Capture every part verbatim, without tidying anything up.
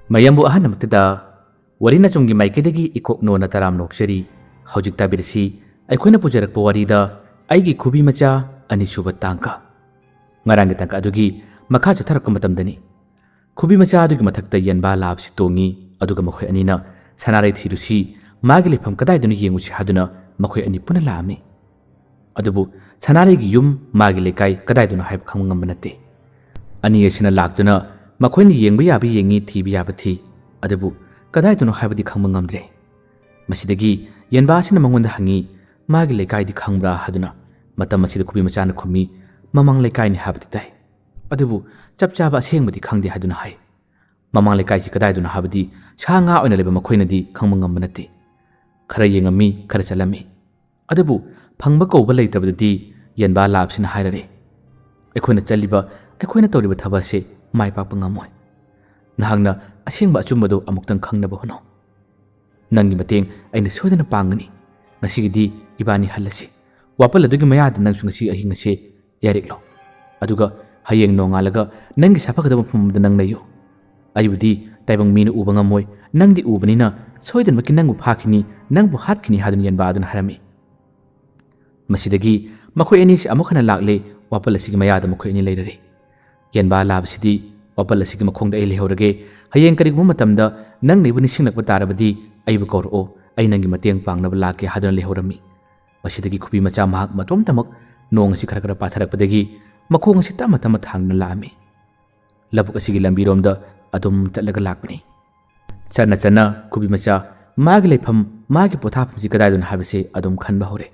ꯃꯌꯥꯝꯕꯨ ꯑꯍꯥꯟꯕꯃꯛꯇꯗ ꯋꯥꯔꯤ ꯅꯆꯨꯝꯒꯤ ꯃꯥꯏꯀꯩꯗꯒꯤ ꯏꯀꯣꯛ ꯅꯣꯟꯅ ꯇꯔꯥꯝ ꯅꯣꯛꯆꯔꯤ꯫ ꯍꯧꯖꯤꯛ ꯇꯥꯕꯤꯔꯁꯤ ꯑꯩꯈꯣꯏꯅ ꯄꯨꯖꯔꯛꯄ ꯋꯥꯔꯤꯗ ꯑꯩꯒꯤ ꯈꯨꯕꯤ ꯃꯆꯥ ꯑꯅꯤꯁꯨꯕ ꯇꯥꯡꯀ꯫ ꯉꯔꯥꯡꯒꯤ ꯇꯥꯡꯀ ꯑꯗꯨꯒꯤ ꯃꯈꯥ ꯆꯠꯊꯔꯛꯄ ꯃꯇꯝꯗꯅꯤ꯫ ꯈꯨꯕꯤ ꯃꯆꯥ ꯑꯗꯨꯒꯤ ꯃꯊꯛꯇ ꯌꯦꯟꯕꯥ ꯂꯥꯕꯁꯤ ꯇꯣꯡꯉꯤ, ꯑꯗꯨꯒ ꯃꯈꯣꯏ ꯑꯅꯤꯅ ꯁꯅꯥꯔꯩ ꯊꯤꯔꯨꯁꯤ, ꯃꯥꯒꯤ ꯂꯩꯐꯝ ꯀꯗꯥꯏꯗꯅꯣ ꯌꯦꯡꯉꯨꯁꯤ ꯍꯥꯏꯗꯨꯅ ꯃꯈꯣꯏ ꯑꯅꯤ ꯄꯨꯟꯅ ꯂꯥꯛꯑꯝꯃꯤ꯫ ꯑꯗꯨꯕꯨ ꯁꯅꯥꯔꯩꯒꯤ ꯌꯨꯝ, ꯃꯥꯒꯤ ꯂꯩꯀꯥꯏ ꯀꯗꯥꯏꯗꯅꯣ ꯍꯥꯏꯕ ꯈꯪꯕ ꯉꯝꯕ ꯅꯠꯇꯦ꯫ ꯑꯅꯤ ꯑꯁꯤꯅ ꯂꯥꯛꯇꯨꯅ ꯃꯈꯣꯏꯅ ꯌꯦꯡꯕ ꯌꯥꯕ ꯌꯦꯡꯉꯤ, ꯊꯤꯕ ꯌꯥꯕ ꯊꯤ, ꯑꯗꯨꯕꯨ ꯀꯗꯥꯏꯗꯅꯣ ꯍꯥꯏꯕꯗꯤ ꯈꯪꯕ ꯉꯝꯗ꯭ꯔꯦ꯫ ꯃꯁꯤꯗꯒꯤ ꯌꯦꯟꯕꯥ ꯑꯁꯤꯅ ꯃꯉꯣꯟꯗ ꯍꯪꯉꯤ, "ꯃꯥꯒꯤ ꯂꯩꯀꯥꯏꯗꯤ ꯈꯪꯕ꯭ꯔꯥ?" ꯍꯥꯏꯗꯨꯅ꯫ ꯃꯇꯝ ꯑꯁꯤꯗ ꯈꯨꯕꯤ ꯃꯆꯥꯅ ꯈꯨꯝꯃꯤ, "ꯃꯃꯥꯡ ꯂꯩꯀꯥꯏꯅꯤ ꯍꯥꯏꯕꯗꯤ ꯇꯥꯏ, ꯑꯗꯨꯕꯨ ꯆꯞ ꯆꯥꯕ ꯑꯁꯦꯡꯕꯗꯤ ꯈꯪꯗꯦ" ꯍꯥꯏꯗꯨꯅ ꯍꯥꯏ꯫ ꯃꯃꯥꯡ ꯂꯩꯀꯥꯏꯁꯤ ꯀꯗꯥꯏꯗꯅꯣ ꯍꯥꯏꯕꯗꯤ ꯁꯥ ꯉꯥ ꯑꯣꯏꯅ ꯂꯩꯕ ꯃꯈꯣꯏꯅꯗꯤ ꯈꯪꯕ ꯉꯝꯕ ꯅꯠꯇꯦ꯫ ꯈꯔ ꯌꯦꯡꯉꯝꯃꯤ, ꯈꯔ ꯆꯠꯂꯝꯃꯤ, ꯑꯗꯨꯕꯨ ꯐꯪꯕ ꯀꯧꯕ ꯂꯩꯇ꯭ꯔꯕꯗꯗꯤ ꯌꯦꯟꯕꯥ ꯂꯥꯕꯁꯤꯅ ꯍꯥꯏꯔꯔꯦ, "ꯑꯩꯈꯣꯏꯅ ꯆꯠꯂꯤꯕ, ꯑꯩꯈꯣꯏꯅ ꯇꯧꯔꯤꯕ ꯊꯕꯛ ꯑꯁꯤ ꯃꯥꯏ ꯄꯥꯛꯄ ꯉꯝꯃꯣꯏ꯫ ꯅꯍꯥꯛꯅ ꯑꯁꯦꯡꯕ ꯑꯆꯨꯝꯕꯗꯨ ꯑꯃꯨꯛꯇꯪ ꯈꯪꯅꯕ ꯍꯣꯠꯅꯧ꯫ ꯅꯪꯒꯤ ꯃꯇꯦꯡ ꯑꯩꯅ ꯁꯣꯏꯗꯅ ꯄꯥꯡꯒꯅꯤ꯫ ꯉꯁꯤꯒꯤꯗꯤ ꯏꯕꯥꯅꯤ ꯍꯜꯂꯁꯤ꯫ ꯋꯥꯄꯜ ꯑꯗꯨꯒꯤ ꯃꯌꯥꯗ ꯅꯪꯁꯨ ꯉꯁꯤ ꯑꯍꯤꯡ ꯑꯁꯤ ꯌꯥꯔꯤꯛꯂꯣ꯫ ꯑꯗꯨꯒ ꯍꯌꯦꯡ ꯅꯣꯡꯉꯥꯜꯂꯒ ꯅꯪꯒꯤ ꯁꯥꯐꯒꯗꯕ ꯃꯐꯝ ꯑꯃꯗ ꯅꯪ ꯂꯩꯌꯨ꯫ ꯑꯩꯕꯨꯗꯤ ꯇꯥꯏꯕꯪ ꯃꯤꯅ ꯎꯕ ꯉꯝꯃꯣꯏ, ꯅꯪꯗꯤ ꯎꯕꯅꯤꯅ ꯁꯣꯏꯗꯅꯃꯛꯀꯤ ꯅꯪꯕꯨ ꯐꯥꯈꯤꯅꯤ, ꯅꯪꯕꯨ ꯍꯥꯠꯈꯤꯅꯤ" ꯍꯥꯏꯗꯨꯅ ꯌꯦꯟꯕꯥ ꯑꯗꯨꯅ ꯍꯥꯏꯔꯝꯃꯤ꯫ ꯃꯁꯤꯗꯒꯤ ꯃꯈꯣꯏ ꯑꯅꯤꯁꯤ ꯑꯃꯨꯛ ꯍꯟꯅ ꯂꯥꯛꯂꯦ꯫ ꯋꯥꯄꯜ ꯑꯁꯤꯒꯤ ꯃꯌꯥꯗ ꯃꯈꯣꯏ ꯑꯅꯤ ꯂꯩꯔꯔꯦ꯫ ꯌꯦꯟꯕꯥ ꯂꯥꯕꯁꯤꯗꯤ, "ꯋꯥꯄꯜ ꯑꯁꯤꯒꯤ ꯃꯈꯣꯡꯗ ꯑꯩ ꯂꯩꯍꯧꯔꯒꯦ꯫ ꯍꯌꯦꯡ ꯀꯔꯤꯒꯨꯝꯕ ꯃꯇꯝꯗ ꯅꯪꯅ ꯑꯩꯕꯨ ꯅꯤꯡꯁꯤꯡꯂꯛꯄ ꯇꯥꯔꯕꯗꯤ ꯑꯩꯕꯨ ꯀꯧꯔꯛꯑꯣ, ꯑꯩ ꯅꯪꯒꯤ ꯃꯇꯦꯡ ꯄꯥꯡꯅꯕ ꯂꯥꯛꯀꯦ" ꯍꯥꯏꯗꯨꯅ ꯂꯩꯍꯧꯔꯝꯃꯤ꯫ ꯃꯁꯤꯗꯒꯤ ꯈꯨꯕꯤ ꯃꯆꯥ ꯃꯍꯥꯛ ꯃꯇꯣꯝꯇꯃꯛ ꯅꯣꯡ ꯑꯁꯤ ꯈꯔ ꯈꯔ ꯄꯥꯊꯔꯛꯄꯗꯒꯤ ꯃꯈꯣꯡ ꯑꯁꯤ ꯇꯞꯅ ꯇꯞꯅ ꯊꯥꯡꯗꯨꯅ ꯂꯥꯛꯑꯝꯃꯤ꯫ ꯂꯧꯕꯨꯛ ꯑꯁꯤꯒꯤ ꯂꯝꯕꯤꯔꯣꯝꯗ ꯑꯗꯨꯝ ꯆꯠꯂꯒ ꯂꯥꯛꯄꯅꯤ꯫ ꯆꯠꯅ ꯆꯠꯅ ꯈꯨꯕꯤ ꯃꯆꯥ ꯃꯥꯒꯤ ꯂꯩꯐꯝ, ꯃꯥꯒꯤ ꯄꯣꯊꯥꯐꯝꯁꯤ ꯀꯗꯥꯏꯗꯅꯣ ꯍꯥꯏꯕꯁꯤ ꯑꯗꯨꯝ ꯈꯟꯕ ꯍꯧꯔꯦ꯫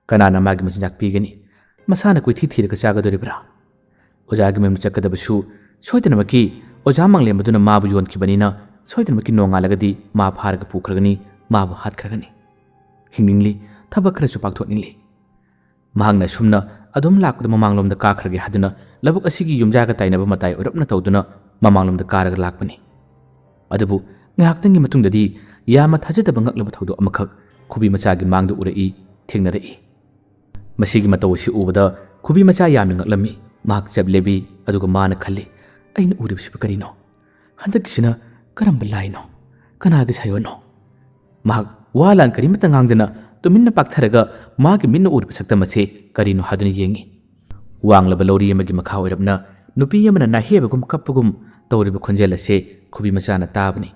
ꯀꯅꯥꯅ ꯃꯥꯒꯤ ꯃꯆꯤꯟꯖꯥꯛ ꯄꯤꯒꯅꯤ? ꯃꯁꯥꯅ ꯀꯣꯏꯊꯤ ꯊꯤꯔꯒ ꯆꯥꯒꯗꯧꯔꯤꯕ꯭ꯔꯥ? ꯑꯣꯖꯥꯒꯤ ꯃꯌꯨꯝꯗ ꯆꯠꯀꯗꯕꯁꯨ ꯁꯣꯏꯗꯅꯃꯛꯀꯤ ꯑꯣꯖꯥ ꯃꯥꯡꯂꯦꯝ ꯑꯗꯨꯅ ꯃꯥꯕꯨ ꯌꯣꯟꯈꯤꯕꯅꯤꯅ ꯁꯣꯏꯗꯅꯃꯛꯀꯤ ꯅꯣꯡꯉꯥꯜꯂꯒꯗꯤ ꯃꯥ ꯐꯥꯔꯒ ꯄꯨꯈ꯭ꯔꯒꯅꯤ, ꯃꯥꯕꯨ ꯍꯥꯠꯈ꯭ꯔꯒꯅꯤ꯫ ꯍꯤꯡꯅꯤꯡꯂꯤ, ꯊꯕꯛ ꯈꯔꯁꯨ ꯄꯥꯡꯊꯣꯛꯅꯤꯡꯂꯤ꯫ ꯃꯍꯥꯛꯅ ꯑꯁꯨꯝꯅ ꯑꯗꯨꯝ ꯂꯥꯛꯄꯗ ꯃꯃꯥꯡꯂꯣꯝꯗ ꯀꯥꯈ꯭ꯔꯒꯦ ꯍꯥꯏꯗꯨꯅ ꯂꯧꯕꯨꯛ ꯑꯁꯤꯒꯤ ꯌꯨꯝꯖꯥꯒ ꯇꯥꯏꯅꯕ ꯃꯇꯥꯏ ꯑꯣꯏꯔꯞꯅ ꯇꯧꯗꯨꯅ ꯃꯃꯥꯡꯂꯣꯝꯗ ꯀꯥꯔꯒ ꯂꯥꯛꯄꯅꯤ꯫ ꯑꯗꯨꯕꯨ ꯉꯥꯏꯍꯥꯛꯇꯪꯒꯤ ꯃꯇꯨꯡꯗꯗꯤ ꯌꯥꯝꯅ ꯊꯥꯖꯗꯕ ꯉꯛꯂꯕ ꯊꯧꯗꯣꯛ ꯑꯃꯈꯛ ꯈꯨꯕꯤ ꯃꯆꯥꯒꯤ ꯃꯥꯡꯗ ꯎꯔꯛꯏ, ꯊꯦꯡꯅꯔꯛꯏ꯫ ꯃꯁꯤꯒꯤ ꯃꯇꯧ ꯑꯁꯤ ꯎꯕꯗ ꯈꯨꯕꯤ ꯃꯆꯥ ꯌꯥꯝꯅ ꯉꯛꯂꯝꯃꯤ꯫ ꯃꯍꯥꯛ ꯆꯞ ꯂꯦꯞꯄꯤ, ꯑꯗꯨꯒ ꯃꯥꯅ ꯈꯜꯂꯤ, "ꯑꯩꯅ ꯎꯔꯤꯕꯁꯤꯕꯨ ꯀꯔꯤꯅꯣ? ꯍꯟꯗꯛꯀꯤꯁꯤꯅ "ꯀꯔꯝꯕ ꯂꯥꯏꯅꯣ? ꯀꯅꯥꯒꯤ ꯁꯥꯌꯣꯟꯅꯣ?" ꯃꯍꯥꯛ ꯋꯥ ꯂꯥꯟ ꯀꯔꯤꯃꯠꯇ ꯉꯥꯡꯗꯅ ꯇꯨꯃꯤꯟꯅ ꯄꯥꯛꯊꯔꯒ ꯃꯥꯒꯤ ꯃꯤꯠꯅ ꯎꯔꯤꯕ ꯁꯛꯇꯝ ꯑꯁꯤ ꯀꯔꯤꯅꯣ ꯍꯥꯏꯗꯨꯅ ꯌꯦꯡꯉꯤ꯫ ꯋꯥꯡꯂꯕ ꯂꯧꯔꯤ ꯑꯃꯒꯤ ꯃꯈꯥ ꯑꯣꯏꯔꯞꯅ ꯅꯨꯄꯤ ꯑꯃꯅ ꯅꯥꯍꯦꯕꯒꯨꯝ ꯀꯞꯄꯒꯨꯝ ꯇꯧꯔꯤꯕ ꯈꯣꯟꯖꯦꯜ ꯑꯁꯤ ꯈꯨꯕꯤ ꯃꯆꯥꯅ ꯇꯥꯕꯅꯤ꯫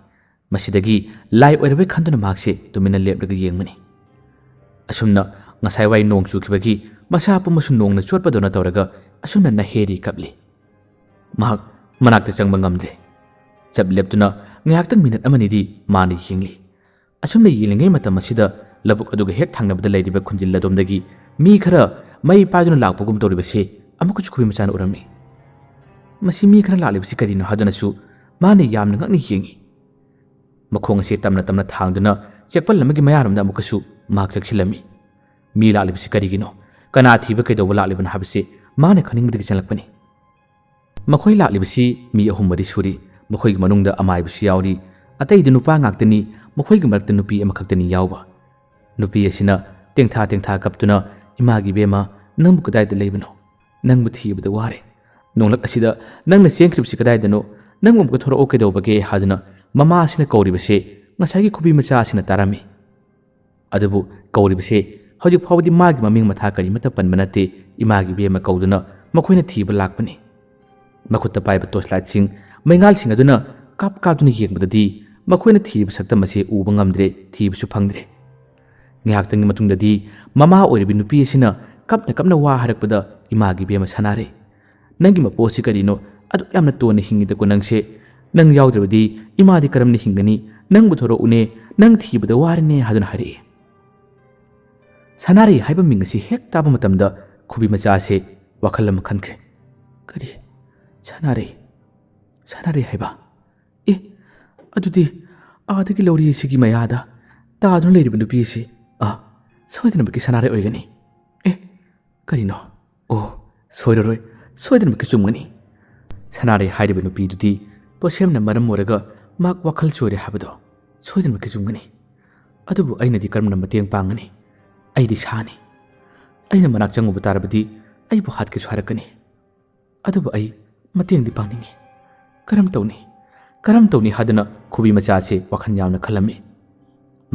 ꯃꯁꯤꯗꯒꯤ ꯂꯥꯏ ꯑꯣꯏꯔꯕꯣꯏ ꯈꯟꯗꯨꯅ ꯃꯍꯥꯛꯁꯦ ꯇꯨꯃꯤꯟꯅ ꯂꯦꯞꯂꯒ ꯌꯦꯡꯕꯅꯤ꯫ ꯑꯁꯨꯝꯅ ꯉꯁꯥꯏꯋꯥꯏ ꯅꯣꯡ ꯆꯨꯈꯤꯕꯒꯤ ꯃꯁꯥ ꯄꯨꯝꯕꯁꯨ ꯅꯣꯡꯅ ꯆꯣꯠꯄꯗꯧꯅ ꯇꯧꯔꯒ ꯑꯁꯨꯝꯅ ꯅꯥꯍꯦꯔꯤ ꯀꯞꯂꯤ꯫ ꯃꯍꯥꯛ ꯃꯅꯥꯛꯇ ꯆꯪꯕ ꯉꯝꯗ꯭ꯔꯦ꯫ ꯆꯞ ꯂꯦꯞꯇꯨꯅ ꯉꯥꯏꯍꯥꯛꯇꯪ ꯃꯤꯅꯠ ꯑꯃꯅꯤꯗꯤ ꯃꯥꯅ ꯌꯦꯡꯂꯤ꯫ ꯑꯁꯨꯝꯅ ꯌꯦꯡꯂꯤꯉꯩ ꯃꯇꯝ ꯑꯁꯤꯗ ꯂꯧꯕꯨꯛ ꯑꯗꯨꯒ ꯍꯦꯛ ꯊꯪꯅꯕꯗ ꯂꯩꯔꯤꯕ ꯈꯨꯟꯖꯤꯜ ꯑꯗꯣꯝꯗꯒꯤ ꯃꯤ ꯈꯔ ꯃꯩ ꯄꯥꯏꯗꯨꯅ ꯂꯥꯛꯄꯒꯨꯝ ꯇꯧꯔꯤꯕꯁꯤ ꯑꯃꯨꯛꯀꯁꯨ ꯈꯨꯕꯤ ꯃꯆꯥꯅ ꯎꯔꯝꯃꯤ꯫ ꯃꯁꯤ ꯃꯤ ꯈꯔ ꯂꯥꯛꯂꯤꯕꯁꯤ ꯀꯔꯤꯅꯣ ꯍꯥꯏꯗꯨꯅꯁꯨ ꯃꯥꯅ ꯌꯥꯝꯅ ꯉꯛꯅ ꯌꯦꯡꯉꯤ꯫ ꯃꯈꯣꯡ ꯑꯁꯤ ꯇꯝꯅ ꯇꯝꯅ ꯊꯥꯡꯗꯨꯅ ꯆꯦꯛꯄꯜ ꯑꯃꯒꯤ ꯃꯌꯥꯔꯣꯝꯗ ꯑꯃꯨꯛꯀꯁꯨ ꯃꯍꯥꯛ ꯆꯪꯁꯤꯜꯂꯝꯃꯤ꯫ ꯃꯤ ꯂꯥꯛꯂꯤꯕꯁꯤ ꯀꯔꯤꯒꯤꯅꯣ? ꯀꯅꯥ ꯊꯤꯕ ꯀꯩꯗꯧꯕ ꯂꯥꯛꯂꯤꯕꯅꯣ ꯍꯥꯏꯕꯁꯤ ꯃꯥꯅ ꯈꯪꯅꯤꯡꯕꯗꯒꯤ ꯆꯪꯂꯛꯄꯅꯤ꯫ ꯃꯈꯣꯏ ꯂꯥꯛꯂꯤꯕꯁꯤ ꯃꯤ ꯑꯍꯨꯝ ꯃꯔꯤ ꯁꯨꯔꯤ꯫ ꯃꯈꯣꯏꯒꯤ ꯃꯅꯨꯡꯗ ꯑꯃꯥꯏꯕꯁꯨ ꯌꯥꯎꯔꯤ꯫ ꯑꯇꯩꯗꯤ ꯅꯨꯄꯥ ꯉꯥꯛꯇꯅꯤ꯫ ꯃꯈꯣꯏꯒꯤ ꯃꯔꯛꯇ ꯅꯨꯄꯤ ꯑꯃꯈꯛꯇꯅꯤ ꯌꯥꯎꯕ꯫ ꯅꯨꯄꯤ ꯑꯁꯤꯅ ꯇꯦꯡꯊꯥ ꯇꯦꯡꯊꯥ ꯀꯞꯇꯨꯅ, "ꯏꯃꯥꯒꯤ ꯏꯕꯦꯝꯃ, ꯅꯪꯕꯨ ꯀꯗꯥꯏꯗ ꯂꯩꯕꯅꯣ? ꯅꯪꯕꯨ ꯊꯤꯕꯗ ꯋꯥꯔꯦ꯫ ꯅꯣꯡꯂꯛ ꯑꯁꯤꯗ ꯅꯪꯅ ꯆꯦꯟꯈ꯭ꯔꯤꯕꯁꯤ ꯀꯗꯥꯏꯗꯅꯣ? ꯅꯪꯕꯨ ꯑꯃꯨꯛꯇ ꯊꯣꯔꯛꯑꯣ ꯀꯩꯗꯧꯕꯒꯦ?" ꯍꯥꯏꯗꯨꯅ ꯃꯃꯥ ꯑꯁꯤꯅ ꯀꯧꯔꯤꯕꯁꯦ ꯉꯁꯥꯏꯒꯤ ꯈꯨꯕꯤ ꯃꯆꯥ ꯑꯁꯤꯅ ꯇꯥꯔꯝꯃꯤ꯫ ꯑꯗꯨꯕꯨ ꯀꯧꯔꯤꯕꯁꯦ ꯍꯧꯖꯤꯛ ꯐꯥꯎꯕꯗꯤ ꯃꯥꯒꯤ ꯃꯃꯤꯡ ꯃꯊꯥ ꯀꯔꯤꯃꯠꯇ ꯄꯟꯕ ꯅꯠꯇꯦ꯫ "ꯏꯃꯥꯒꯤ ꯏꯕꯦꯝꯃ" ꯀꯧꯗꯨꯅ ꯃꯈꯣꯏꯅ ꯊꯤꯕ ꯂꯥꯛꯄꯅꯤ꯫ ꯃꯈꯨꯠꯇ ꯄꯥꯏꯕ ꯇꯣꯔꯆ ꯂꯥꯏꯠꯁꯤꯡ, ꯃꯩꯉꯥꯜꯁꯤꯡ ꯑꯗꯨꯅ ꯀꯥꯞ ꯀꯥꯞꯇꯨꯅ ꯌꯦꯡꯕꯗꯗꯤ ꯃꯈꯣꯏꯅ ꯊꯤꯔꯤꯕ ꯁꯛꯇꯝ ꯑꯁꯤ ꯎꯕ ꯉꯝꯗ꯭ꯔꯦ, ꯊꯤꯕꯁꯨ ꯐꯪꯗ꯭ꯔꯦ꯫ ꯉꯥꯏꯍꯥꯛꯇꯪꯒꯤ ꯃꯇꯨꯡꯗꯗꯤ ꯃꯃꯥ ꯑꯣꯏꯔꯤꯕꯤ ꯅꯨꯄꯤ ꯑꯁꯤꯅ ꯀꯞꯅ ꯀꯞꯅ ꯋꯥ ꯍꯥꯏꯔꯛꯄꯗ, "ꯏꯃꯥꯒꯤ ꯏꯕꯦꯝꯃ ꯁꯅꯥꯔꯩ, ꯅꯪꯒꯤ ꯃꯄꯣ ꯑꯁꯤ ꯀꯔꯤꯅꯣ? ꯑꯗꯨꯛ ꯌꯥꯝꯅ ꯇꯣꯟꯅ ꯍꯤꯡꯉꯤꯗꯀꯣ ꯅꯪꯁꯦ꯫ ꯅꯪ ꯌꯥꯎꯗ꯭ꯔꯕꯗꯤ ꯏꯃꯥꯗꯤ ꯀꯔꯝꯅ ꯍꯤꯡꯒꯅꯤ? ꯅꯪꯕꯨ ꯊꯣꯔꯛꯎꯅꯦ, ꯅꯪ ꯊꯤꯕꯗ ꯋꯥꯔꯦꯅꯦ" ꯍꯥꯏꯗꯨꯅ ꯍꯥꯏꯔꯛꯏ꯫ ꯁꯅꯥꯔꯩ ꯍꯥꯏꯕ ꯃꯤꯡ ꯑꯁꯤ ꯍꯦꯛ ꯇꯥꯕ ꯃꯇꯝꯗ ꯈꯨꯕꯤ ꯃꯆꯥ ꯑꯁꯦ ꯋꯥꯈꯜ ꯑꯃ ꯈꯟꯈ꯭ꯔꯦ꯫ "ꯀꯔꯤ? ꯁꯅꯥꯔꯩ? ꯁꯅꯥꯔꯩ ꯍꯥꯏꯕ? ꯑꯦ, ꯑꯗꯨꯗꯤ ꯑꯥꯗꯒꯤ ꯂꯧꯔꯤ ꯑꯁꯤꯒꯤ ꯃꯌꯥꯗ ꯇꯥꯗꯨꯅ ꯂꯩꯔꯤꯕ ꯅꯨꯄꯤ ꯑꯁꯤ, ꯑ, ꯁꯣꯏꯗꯅꯃꯛꯀꯤ ꯁꯅꯥꯔꯩ ꯑꯣꯏꯒꯅꯤ꯫ ꯑꯦ, ꯀꯔꯤꯅꯣ? ꯑꯣ, ꯁꯣꯏꯔꯔꯣꯏ, ꯁꯣꯏꯗꯅꯃꯛꯀꯤ ꯆꯨꯝꯒꯅꯤ꯫ ꯁꯅꯥꯔꯩ ꯍꯥꯏꯔꯤꯕ ꯅꯨꯄꯤꯗꯨꯗꯤ ꯇꯣꯁꯦꯝꯅ ꯃꯔꯝ ꯑꯣꯏꯔꯒ ꯃꯍꯥꯛ ꯋꯥꯈꯜ ꯆꯣꯏꯔꯦ ꯍꯥꯏꯕꯗꯣ ꯁꯣꯏꯗꯅꯃꯛꯀꯤ ꯆꯨꯝꯒꯅꯤ꯫ ꯑꯗꯨꯕꯨ ꯑꯩꯅꯗꯤ ꯀꯔꯝꯅ ꯃꯇꯦꯡ ꯄꯥꯡꯒꯅꯤ? ꯑꯩꯗꯤ ꯁꯥꯅꯤ꯫ ꯑꯩꯅ ꯃꯅꯥꯛ ꯆꯪꯉꯨꯕ ꯇꯥꯔꯕꯗꯤ ꯑꯩꯕꯨ ꯍꯥꯠꯀꯦꯁꯨ ꯍꯥꯏꯔꯛꯀꯅꯤ꯫ ꯑꯗꯨꯕꯨ ꯑꯩ ꯃꯇꯦꯡꯗꯤ ꯄꯥꯡꯅꯤꯡꯏ꯫ ꯀꯔꯝ ꯇꯧꯅꯤ? ꯀꯔꯝ ꯇꯧꯅꯤ ꯍꯥꯏꯗꯨꯅ ꯈꯨꯕꯤ ꯃꯆꯥꯁꯦ ꯋꯥꯈꯜ ꯌꯥꯝꯅ ꯈꯜꯂꯝꯃꯤ꯫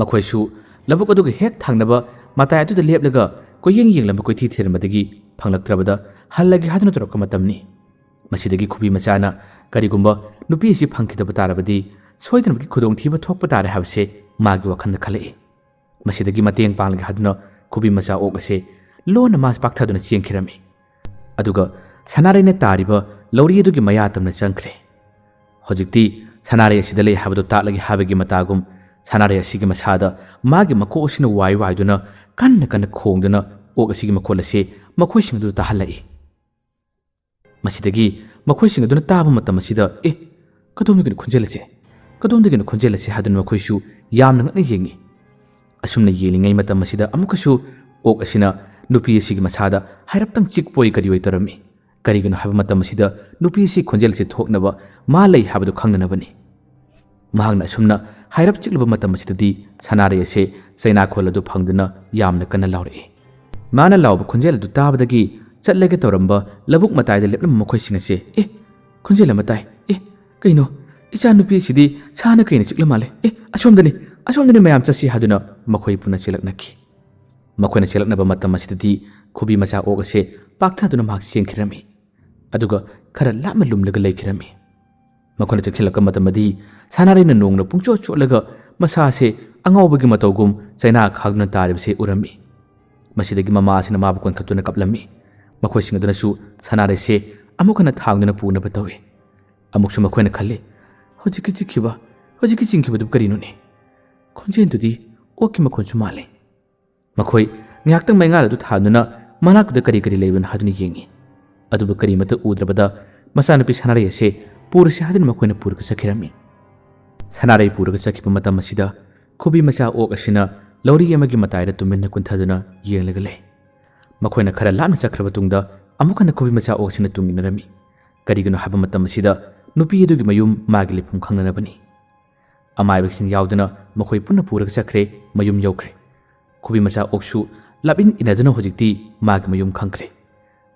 ꯃꯈꯣꯏꯁꯨ ꯂꯧꯕꯨꯛ ꯑꯗꯨꯒ ꯍꯦꯛ ꯊꯪꯅꯕ ꯃꯇꯥꯏ ꯑꯗꯨꯗ ꯂꯦꯞꯂꯒ ꯀꯣꯏꯌꯦꯡ ꯌꯦꯡꯂꯝꯕ, ꯀꯣꯏꯊꯤ ꯊꯤꯔꯝꯕꯗꯒꯤ ꯐꯪꯂꯛꯇ꯭ꯔꯕꯗ ꯍꯜꯂꯒꯦ ꯍꯥꯏꯗꯨꯅ ꯇꯧꯔꯛꯄ ꯃꯇꯝꯅꯤ꯫ ꯃꯁꯤꯗꯒꯤ ꯈꯨꯕꯤ ꯃꯆꯥꯅ ꯀꯔꯤꯒꯨꯝꯕ ꯅꯨꯄꯤ ꯑꯁꯤ ꯐꯪꯈꯤꯗꯕ ꯇꯥꯔꯕꯗꯤ ꯁꯣꯏꯗꯅꯃꯛꯀꯤ ꯈꯨꯗꯣꯡꯊꯤꯕ ꯊꯣꯛꯄ ꯇꯥꯔꯦ ꯍꯥꯏꯕꯁꯦ ꯃꯥꯒꯤ ꯋꯥꯈꯜꯗ ꯈꯜꯂꯛꯏ꯫ ꯃꯁꯤꯗꯒꯤ ꯃꯇꯦꯡ ꯄꯥꯡꯂꯒꯦ ꯍꯥꯏꯗꯨꯅ ꯈꯨꯕꯤ ꯃꯆꯥ ꯑꯣꯛ ꯑꯁꯦ ꯂꯣꯟꯅ ꯃꯥꯁꯦ ꯄꯥꯛꯊꯗꯨꯅ ꯆꯦꯟꯈꯤꯔꯝꯃꯤ꯫ ꯑꯗꯨꯒ ꯁꯅꯥꯔꯩꯅ ꯇꯥꯔꯤꯕ ꯂꯧꯔꯤ ꯑꯗꯨꯒꯤ ꯃꯌꯥ ꯇꯝꯅ ꯆꯪꯈ꯭ꯔꯦ꯫ ꯍꯧꯖꯤꯛꯇꯤ ꯁꯅꯥꯔꯩ ꯑꯁꯤꯗ ꯂꯩ ꯍꯥꯏꯕꯗꯨ ꯇꯥꯛꯂꯒꯦ ꯍꯥꯏꯕꯒꯤ ꯃꯇꯥꯒꯨꯝ ꯁꯅꯥꯔꯩ ꯑꯁꯤꯒꯤ ꯃꯁꯥꯗ ꯃꯥꯒꯤ ꯃꯀꯣꯛ ꯑꯁꯤꯅ ꯋꯥꯏ ꯋꯥꯏꯗꯨꯅ ꯀꯟꯅ ꯀꯟꯅ ꯈꯣꯡꯗꯨꯅ ꯑꯣꯛ ꯑꯁꯤꯒꯤ ꯃꯈꯣꯜ ꯑꯁꯤ ꯃꯈꯣꯏꯁꯤꯡ ꯑꯗꯨꯗ ꯇꯥꯍꯜꯂꯛꯏ꯫ ꯃꯁꯤꯗꯒꯤ ꯃꯈꯣꯏꯁꯤꯡ ꯑꯗꯨꯅ ꯇꯥꯕ ꯃꯇꯝ ꯑꯁꯤꯗ, "ꯑꯦ, ꯀꯗꯣꯝꯗꯒꯤꯅꯣ ꯈꯣꯟꯖꯦꯜ ꯑꯁꯦ? ꯀꯗꯣꯝꯗꯒꯤꯅꯣ ꯈꯣꯟꯖꯦꯜ ꯑꯁꯦ?" ꯍꯥꯏꯗꯨꯅ ꯃꯈꯣꯏꯁꯨ ꯌꯥꯝꯅ ꯉꯛꯅ ꯌꯦꯡꯉꯤ꯫ ꯑꯁꯨꯝꯅ ꯌꯦꯡꯂꯤꯉꯩ ꯃꯇꯝ ꯑꯁꯤꯗ ꯑꯃꯨꯛꯀꯁꯨ ꯑꯣꯛ ꯑꯁꯤꯅ ꯅꯨꯄꯤ ꯑꯁꯤꯒꯤ ꯃꯁꯥꯗ ꯍꯥꯏꯔꯞꯇꯪ ꯆꯤꯛꯄꯣꯏ ꯀꯔꯤꯑꯣꯏ ꯇꯧꯔꯝꯃꯤ꯫ ꯀꯔꯤꯒꯤꯅꯣ ꯍꯥꯏꯕ ꯃꯇꯝ ꯑꯁꯤꯗ ꯅꯨꯄꯤ ꯑꯁꯤ ꯈꯣꯟꯖꯦꯜ ꯑꯁꯤ ꯊꯣꯛꯅꯕ ꯃꯥ ꯂꯩ ꯍꯥꯏꯕꯗꯨ ꯈꯪꯅꯅꯕꯅꯤ꯫ ꯃꯍꯥꯛꯅ ꯑꯁꯨꯝꯅ ꯍꯥꯏꯔꯞ ꯆꯤꯛꯂꯨꯕ ꯃꯇꯝ ꯑꯁꯤꯗꯗꯤ ꯁꯅꯥꯔꯩ ꯑꯁꯦ ꯆꯩꯅꯥꯈꯣꯜ ꯑꯗꯨ ꯐꯪꯗꯨꯅ ꯌꯥꯝꯅ ꯀꯟꯅ ꯂꯥꯎꯔꯛꯏ꯫ ꯃꯥꯅ ꯂꯥꯎꯕ ꯈꯣꯟꯖꯦꯜ ꯑꯗꯨ ꯇꯥꯕꯗꯒꯤ ꯆꯠꯂꯒꯦ ꯇꯧꯔꯝꯕ ꯂꯧꯕꯨꯛ ꯃꯇꯥꯏꯗ ꯂꯦꯞꯂꯝꯕ ꯃꯈꯣꯏꯁꯤꯡ ꯑꯁꯦ, "ꯑꯦ, ꯈꯣꯟꯖꯦꯜ ꯑꯃ ꯇꯥꯏ꯫ ꯑꯦ, ꯀꯩꯅꯣ? ꯏꯆꯥ ꯅꯨꯄꯤ ꯑꯁꯤꯗꯤ ꯁꯥꯅ ꯀꯩꯅ ꯆꯤꯛꯂ ꯃꯥꯜꯂꯦ꯫ ꯑꯦ, ꯑꯁꯣꯝꯗꯅꯤ, ꯑꯁꯣꯝꯗꯅꯤ, ꯃꯌꯥꯝ ꯆꯠꯁꯤ" ꯍꯥꯏꯗꯨꯅ ꯃꯈꯣꯏ ꯄꯨꯟꯅ ꯆꯦꯜꯂꯛꯅꯈꯤ꯫ ꯃꯈꯣꯏꯅ ꯆꯦꯜꯂꯛꯅꯕ ꯃꯇꯝ ꯑꯁꯤꯗꯗꯤ ꯈꯨꯕꯤ ꯃꯆꯥ ꯑꯣꯛ ꯑꯁꯦ ꯄꯥꯛꯊꯗꯨꯅ ꯃꯍꯥꯛ ꯆꯦꯟꯈꯤꯔꯝꯃꯤ꯫ ꯑꯗꯨꯒ ꯈꯔ ꯂꯥꯞꯅ ꯂꯨꯝꯂꯒ ꯂꯩꯈꯤꯔꯝꯃꯤ꯫ ꯃꯈꯣꯏꯅ ꯆꯪꯁꯤꯜꯂꯛꯄ ꯃꯇꯝꯗꯗꯤ ꯁꯅꯥꯔꯩꯅ ꯅꯣꯡꯅ ꯄꯨꯡꯆꯣꯠ ꯆꯣꯠꯂꯒ ꯃꯁꯥꯁꯦ ꯑꯉꯥꯎꯕꯒꯤ ꯃꯇꯧꯒꯨꯝ ꯆꯩꯅꯥ ꯈꯥꯛꯗꯨꯅ ꯇꯥꯔꯤꯕꯁꯦ ꯎꯔꯝꯃꯤ꯫ ꯃꯁꯤꯗꯒꯤ ꯃꯃꯥ ꯑꯁꯤꯅ ꯃꯥꯕꯨ ꯀꯣꯟꯈꯠꯇꯨꯅ ꯀꯞꯂꯝꯃꯤ꯫ ꯃꯈꯣꯏꯁꯤꯡ ꯑꯗꯨꯅꯁꯨ ꯁꯅꯥꯔꯩꯁꯦ ꯑꯃꯨꯛ ꯍꯟꯅ ꯊꯥꯡꯗꯨꯅ ꯄꯨꯅꯕ ꯇꯧꯏ꯫ ꯑꯃꯨꯛꯁꯨ ꯃꯈꯣꯏꯅ ꯈꯜꯂꯤ, "ꯍꯧꯖꯤꯛꯀꯤ ꯆꯤꯛꯈꯤꯕ, ꯍꯧꯖꯤꯛꯀꯤ ꯆꯤꯡꯈꯤꯕꯗꯨ ꯀꯔꯤꯅꯣꯅꯦ? ꯈꯣꯟꯖꯦꯜꯗꯨꯗꯤ ꯑꯣꯛꯀꯤ ꯃꯈꯣꯟꯁꯨ ꯃꯥꯜꯂꯤ"꯫ ꯃꯈꯣꯏ ꯉꯥꯏꯍꯥꯛꯇꯪ ꯃꯩꯉꯥꯜ ꯑꯗꯨ ꯊꯥꯟꯗꯨꯅ ꯃꯅꯥꯛꯇꯨꯗ ꯀꯔꯤ ꯀꯔꯤ ꯂꯩꯕꯅꯣ ꯍꯥꯏꯗꯨꯅ ꯌꯦꯡꯉꯤ꯫ ꯑꯗꯨꯕꯨ ꯀꯔꯤꯃꯠꯇ ꯎꯗ꯭ꯔꯕꯗ ꯃꯆꯥꯅꯨꯄꯤ ꯁꯅꯥꯔꯩ ꯑꯁꯦ ꯄꯨꯔꯁꯤ ꯍꯥꯏꯗꯨꯅ ꯃꯈꯣꯏꯅ ꯄꯨꯔꯒ ꯆꯠꯈꯤꯔꯝꯃꯤ꯫ ꯁꯅꯥꯔꯩ ꯄꯨꯔꯒ ꯆꯠꯈꯤꯕ ꯃꯇꯝ ꯑꯁꯤꯗ ꯈꯨꯕꯤ ꯃꯆꯥ ꯑꯣꯛ ꯑꯁꯤꯅ ꯂꯧꯔꯤ ꯑꯃꯒꯤ ꯃꯇꯥꯏꯗ ꯇꯨꯃꯤꯟꯅ ꯀꯨꯟꯊꯗꯨꯅ ꯌꯦꯡꯂꯒ ꯂꯩ꯫ ꯃꯈꯣꯏꯅ ꯈꯔ ꯂꯥꯞꯅ ꯆꯠꯈ꯭ꯔꯕ ꯇꯨꯡꯗ ꯑꯃꯨꯛ ꯍꯟꯅ ꯈꯨꯕꯤ ꯃꯆꯥ ꯑꯣꯛ ꯑꯁꯤꯅ ꯇꯨꯡ ꯏꯟꯅꯔꯝꯃꯤ꯫ ꯀꯔꯤꯒꯤꯅꯣ ꯍꯥꯏꯕ ꯃꯇꯝ ꯑꯁꯤꯗ ꯅꯨꯄꯤ ꯑꯗꯨꯒꯤ ꯃꯌꯨꯝ ꯃꯥꯒꯤ ꯂꯩꯐꯝ ꯈꯪꯅꯅꯕꯅꯤ꯫ ꯑꯃꯥꯏꯕꯁꯤꯡ ꯌꯥꯎꯗꯨꯅ ꯃꯈꯣꯏ ꯄꯨꯟꯅ ꯄꯨꯔꯒ ꯆꯠꯈ꯭ꯔꯦ, ꯃꯌꯨꯝ ꯌꯧꯈ꯭ꯔꯦ꯫ ꯈꯨꯕꯤ ꯃꯆꯥ ꯑꯣꯛꯁꯨ ꯂꯥꯞꯏꯟ ꯏꯟꯅꯗꯨꯅ ꯍꯧꯖꯤꯛꯇꯤ ꯃꯥꯒꯤ ꯃꯌꯨꯝ ꯈꯪꯈ꯭ꯔꯦ꯫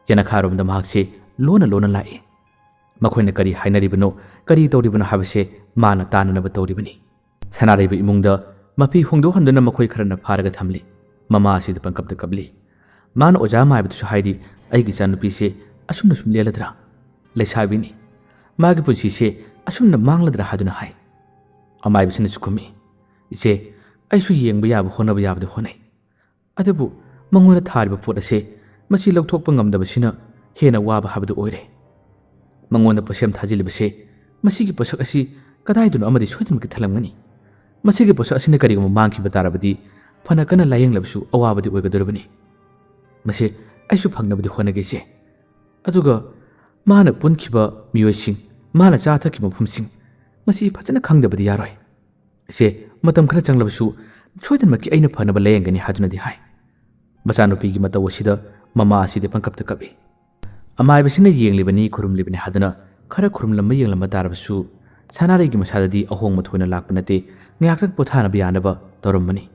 ꯌꯦꯅꯈꯥꯔꯣꯝꯗ ꯃꯍꯥꯛꯁꯦ ꯂꯣꯟꯅ ꯂꯣꯟꯅ ꯂꯥꯛꯏ꯫ ꯃꯈꯣꯏꯅ ꯀꯔꯤ ꯍꯥꯏꯅꯔꯤꯕꯅꯣ, ꯀꯔꯤ ꯇꯧꯔꯤꯕꯅꯣ ꯍꯥꯏꯕꯁꯦ ꯃꯥꯅ ꯇꯥꯅꯅꯕ ꯇꯧꯔꯤꯕꯅꯤ꯫ ꯁꯅꯥꯔꯩꯕ ꯏꯃꯨꯡꯗ ꯃꯐꯤ ꯍꯣꯡꯗꯣꯛꯍꯟꯗꯨꯅ ꯃꯈꯣꯏ ꯈꯔꯅ ꯐꯥꯔꯒ ꯊꯝꯂꯤ꯫ ꯃꯃꯥ ꯑꯁꯤꯗ ꯄꯪꯀꯞꯇ ꯀꯞꯂꯤ꯫ ꯃꯥꯅ ꯑꯣꯖꯥ ꯃꯥꯏꯕꯗꯨꯁꯨ ꯍꯥꯏꯔꯤ, "ꯑꯩꯒꯤ ꯏꯆꯥꯅꯨꯄꯤꯁꯦ ꯑꯁꯨꯝꯅ ꯁꯨꯝ ꯂꯦꯜꯂꯗ꯭ꯔꯥ? ꯂꯩꯁꯥꯕꯤꯅꯤ꯫ ꯃꯥꯒꯤ ꯄꯨꯟꯁꯤꯁꯦ ꯑꯁꯨꯝꯅ ꯃꯥꯡꯂꯗ꯭ꯔꯥ?" ꯍꯥꯏꯗꯨꯅ ꯍꯥꯏ꯫ ꯑꯃꯥꯏꯕꯁꯤꯅꯁꯨ ꯈꯨꯝꯃꯤ, "ꯏꯆꯦ, ꯑꯩꯁꯨ ꯌꯦꯡꯕ ꯌꯥꯕ, ꯍꯣꯠꯅꯕ ꯌꯥꯕꯗꯤ ꯍꯣꯠꯅꯩ꯫ ꯑꯗꯨꯕꯨ ꯃꯉꯣꯟꯗ ꯊꯥꯔꯤꯕ ꯄꯣꯠ ꯑꯁꯦ ꯃꯁꯤ ꯂꯧꯊꯣꯛꯄ ꯉꯝꯗꯕꯁꯤꯅ ꯍꯦꯟꯅ ꯋꯥꯕ ꯍꯥꯏꯕꯗꯨ ꯑꯣꯏꯔꯦ꯫ ꯃꯉꯣꯟꯗ ꯄꯣꯠꯁꯦꯝ ꯊꯥꯖꯤꯜꯂꯤꯕꯁꯦ, ꯃꯁꯤꯒꯤ ꯄꯣꯠꯁꯛ ꯑꯁꯤ ꯀꯗꯥꯏꯗꯅꯣ ꯑꯃꯗꯤ ꯁꯣꯏꯗꯅꯃꯛꯀꯤ ꯊꯜꯂꯝꯒꯅꯤ꯫ ꯃꯁꯤꯒꯤ ꯄꯣꯠꯁꯛ ꯑꯁꯤꯅ ꯀꯔꯤꯒꯨꯝꯕ ꯃꯥꯡꯈꯤꯕ ꯇꯥꯔꯕꯗꯤ ꯐꯅ ꯀꯟꯅ ꯂꯥꯌꯦꯡꯂꯕꯁꯨ ꯑꯋꯥꯕꯗꯤ ꯑꯣꯏꯒꯗꯧꯔꯤꯕꯅꯤ꯫ ꯃꯁꯤ ꯑꯩꯁꯨ ꯐꯪꯅꯕꯗꯤ ꯍꯣꯠꯅꯒꯦ, ꯏꯆꯦ꯫ ꯑꯗꯨꯒ ꯃꯥꯅ ꯄꯨꯟꯈꯤꯕ ꯃꯤꯑꯣꯏꯁꯤꯡ, ꯃꯥꯅ ꯆꯥ ꯊꯛꯈꯤꯕ ꯃꯐꯝꯁꯤꯡ, ꯃꯁꯤ ꯐꯖꯅ ꯈꯪꯗꯕꯗꯤ ꯌꯥꯔꯣꯏ꯫ ꯏꯆꯦ, ꯃꯇꯝ ꯈꯔ ꯆꯪꯂꯕꯁꯨ ꯁꯣꯏꯗꯅꯃꯛꯀꯤ ꯑꯩꯅ ꯐꯅꯕ ꯂꯥꯌꯦꯡꯒꯅꯤ" ꯍꯥꯏꯗꯨꯅꯗꯤ ꯍꯥꯏ꯫ ꯃꯆꯥꯅꯨꯄꯤꯒꯤ ꯃꯇꯧ ꯑꯁꯤꯗ ꯃꯃꯥ ꯑꯁꯤꯗꯤ ꯄꯪꯀꯞꯇ ꯀꯞꯏ꯫ ꯑꯃꯥꯏꯕꯁꯤꯅ ꯌꯦꯡꯂꯤꯕꯅꯤ, ꯈꯨꯔꯨꯝꯂꯤꯕꯅꯤ ꯍꯥꯏꯗꯨꯅ ꯈꯔ ꯈꯨꯔꯨꯝꯂꯝꯕ ꯌꯦꯡꯂꯝꯕ ꯇꯥꯔꯕꯁꯨ, ꯁꯅꯥꯔꯩꯒꯤ ꯃꯁꯥꯗꯗꯤ ꯑꯍꯣꯡꯕ ꯊꯣꯏꯅ ꯂꯥꯛꯄ ꯅꯠꯇꯦ꯫ ꯉꯥꯏꯍꯥꯛꯇꯪ ꯄꯣꯊꯥꯅꯕ ꯌꯥꯅꯕ ꯇꯧꯔꯝꯕꯅꯤ꯫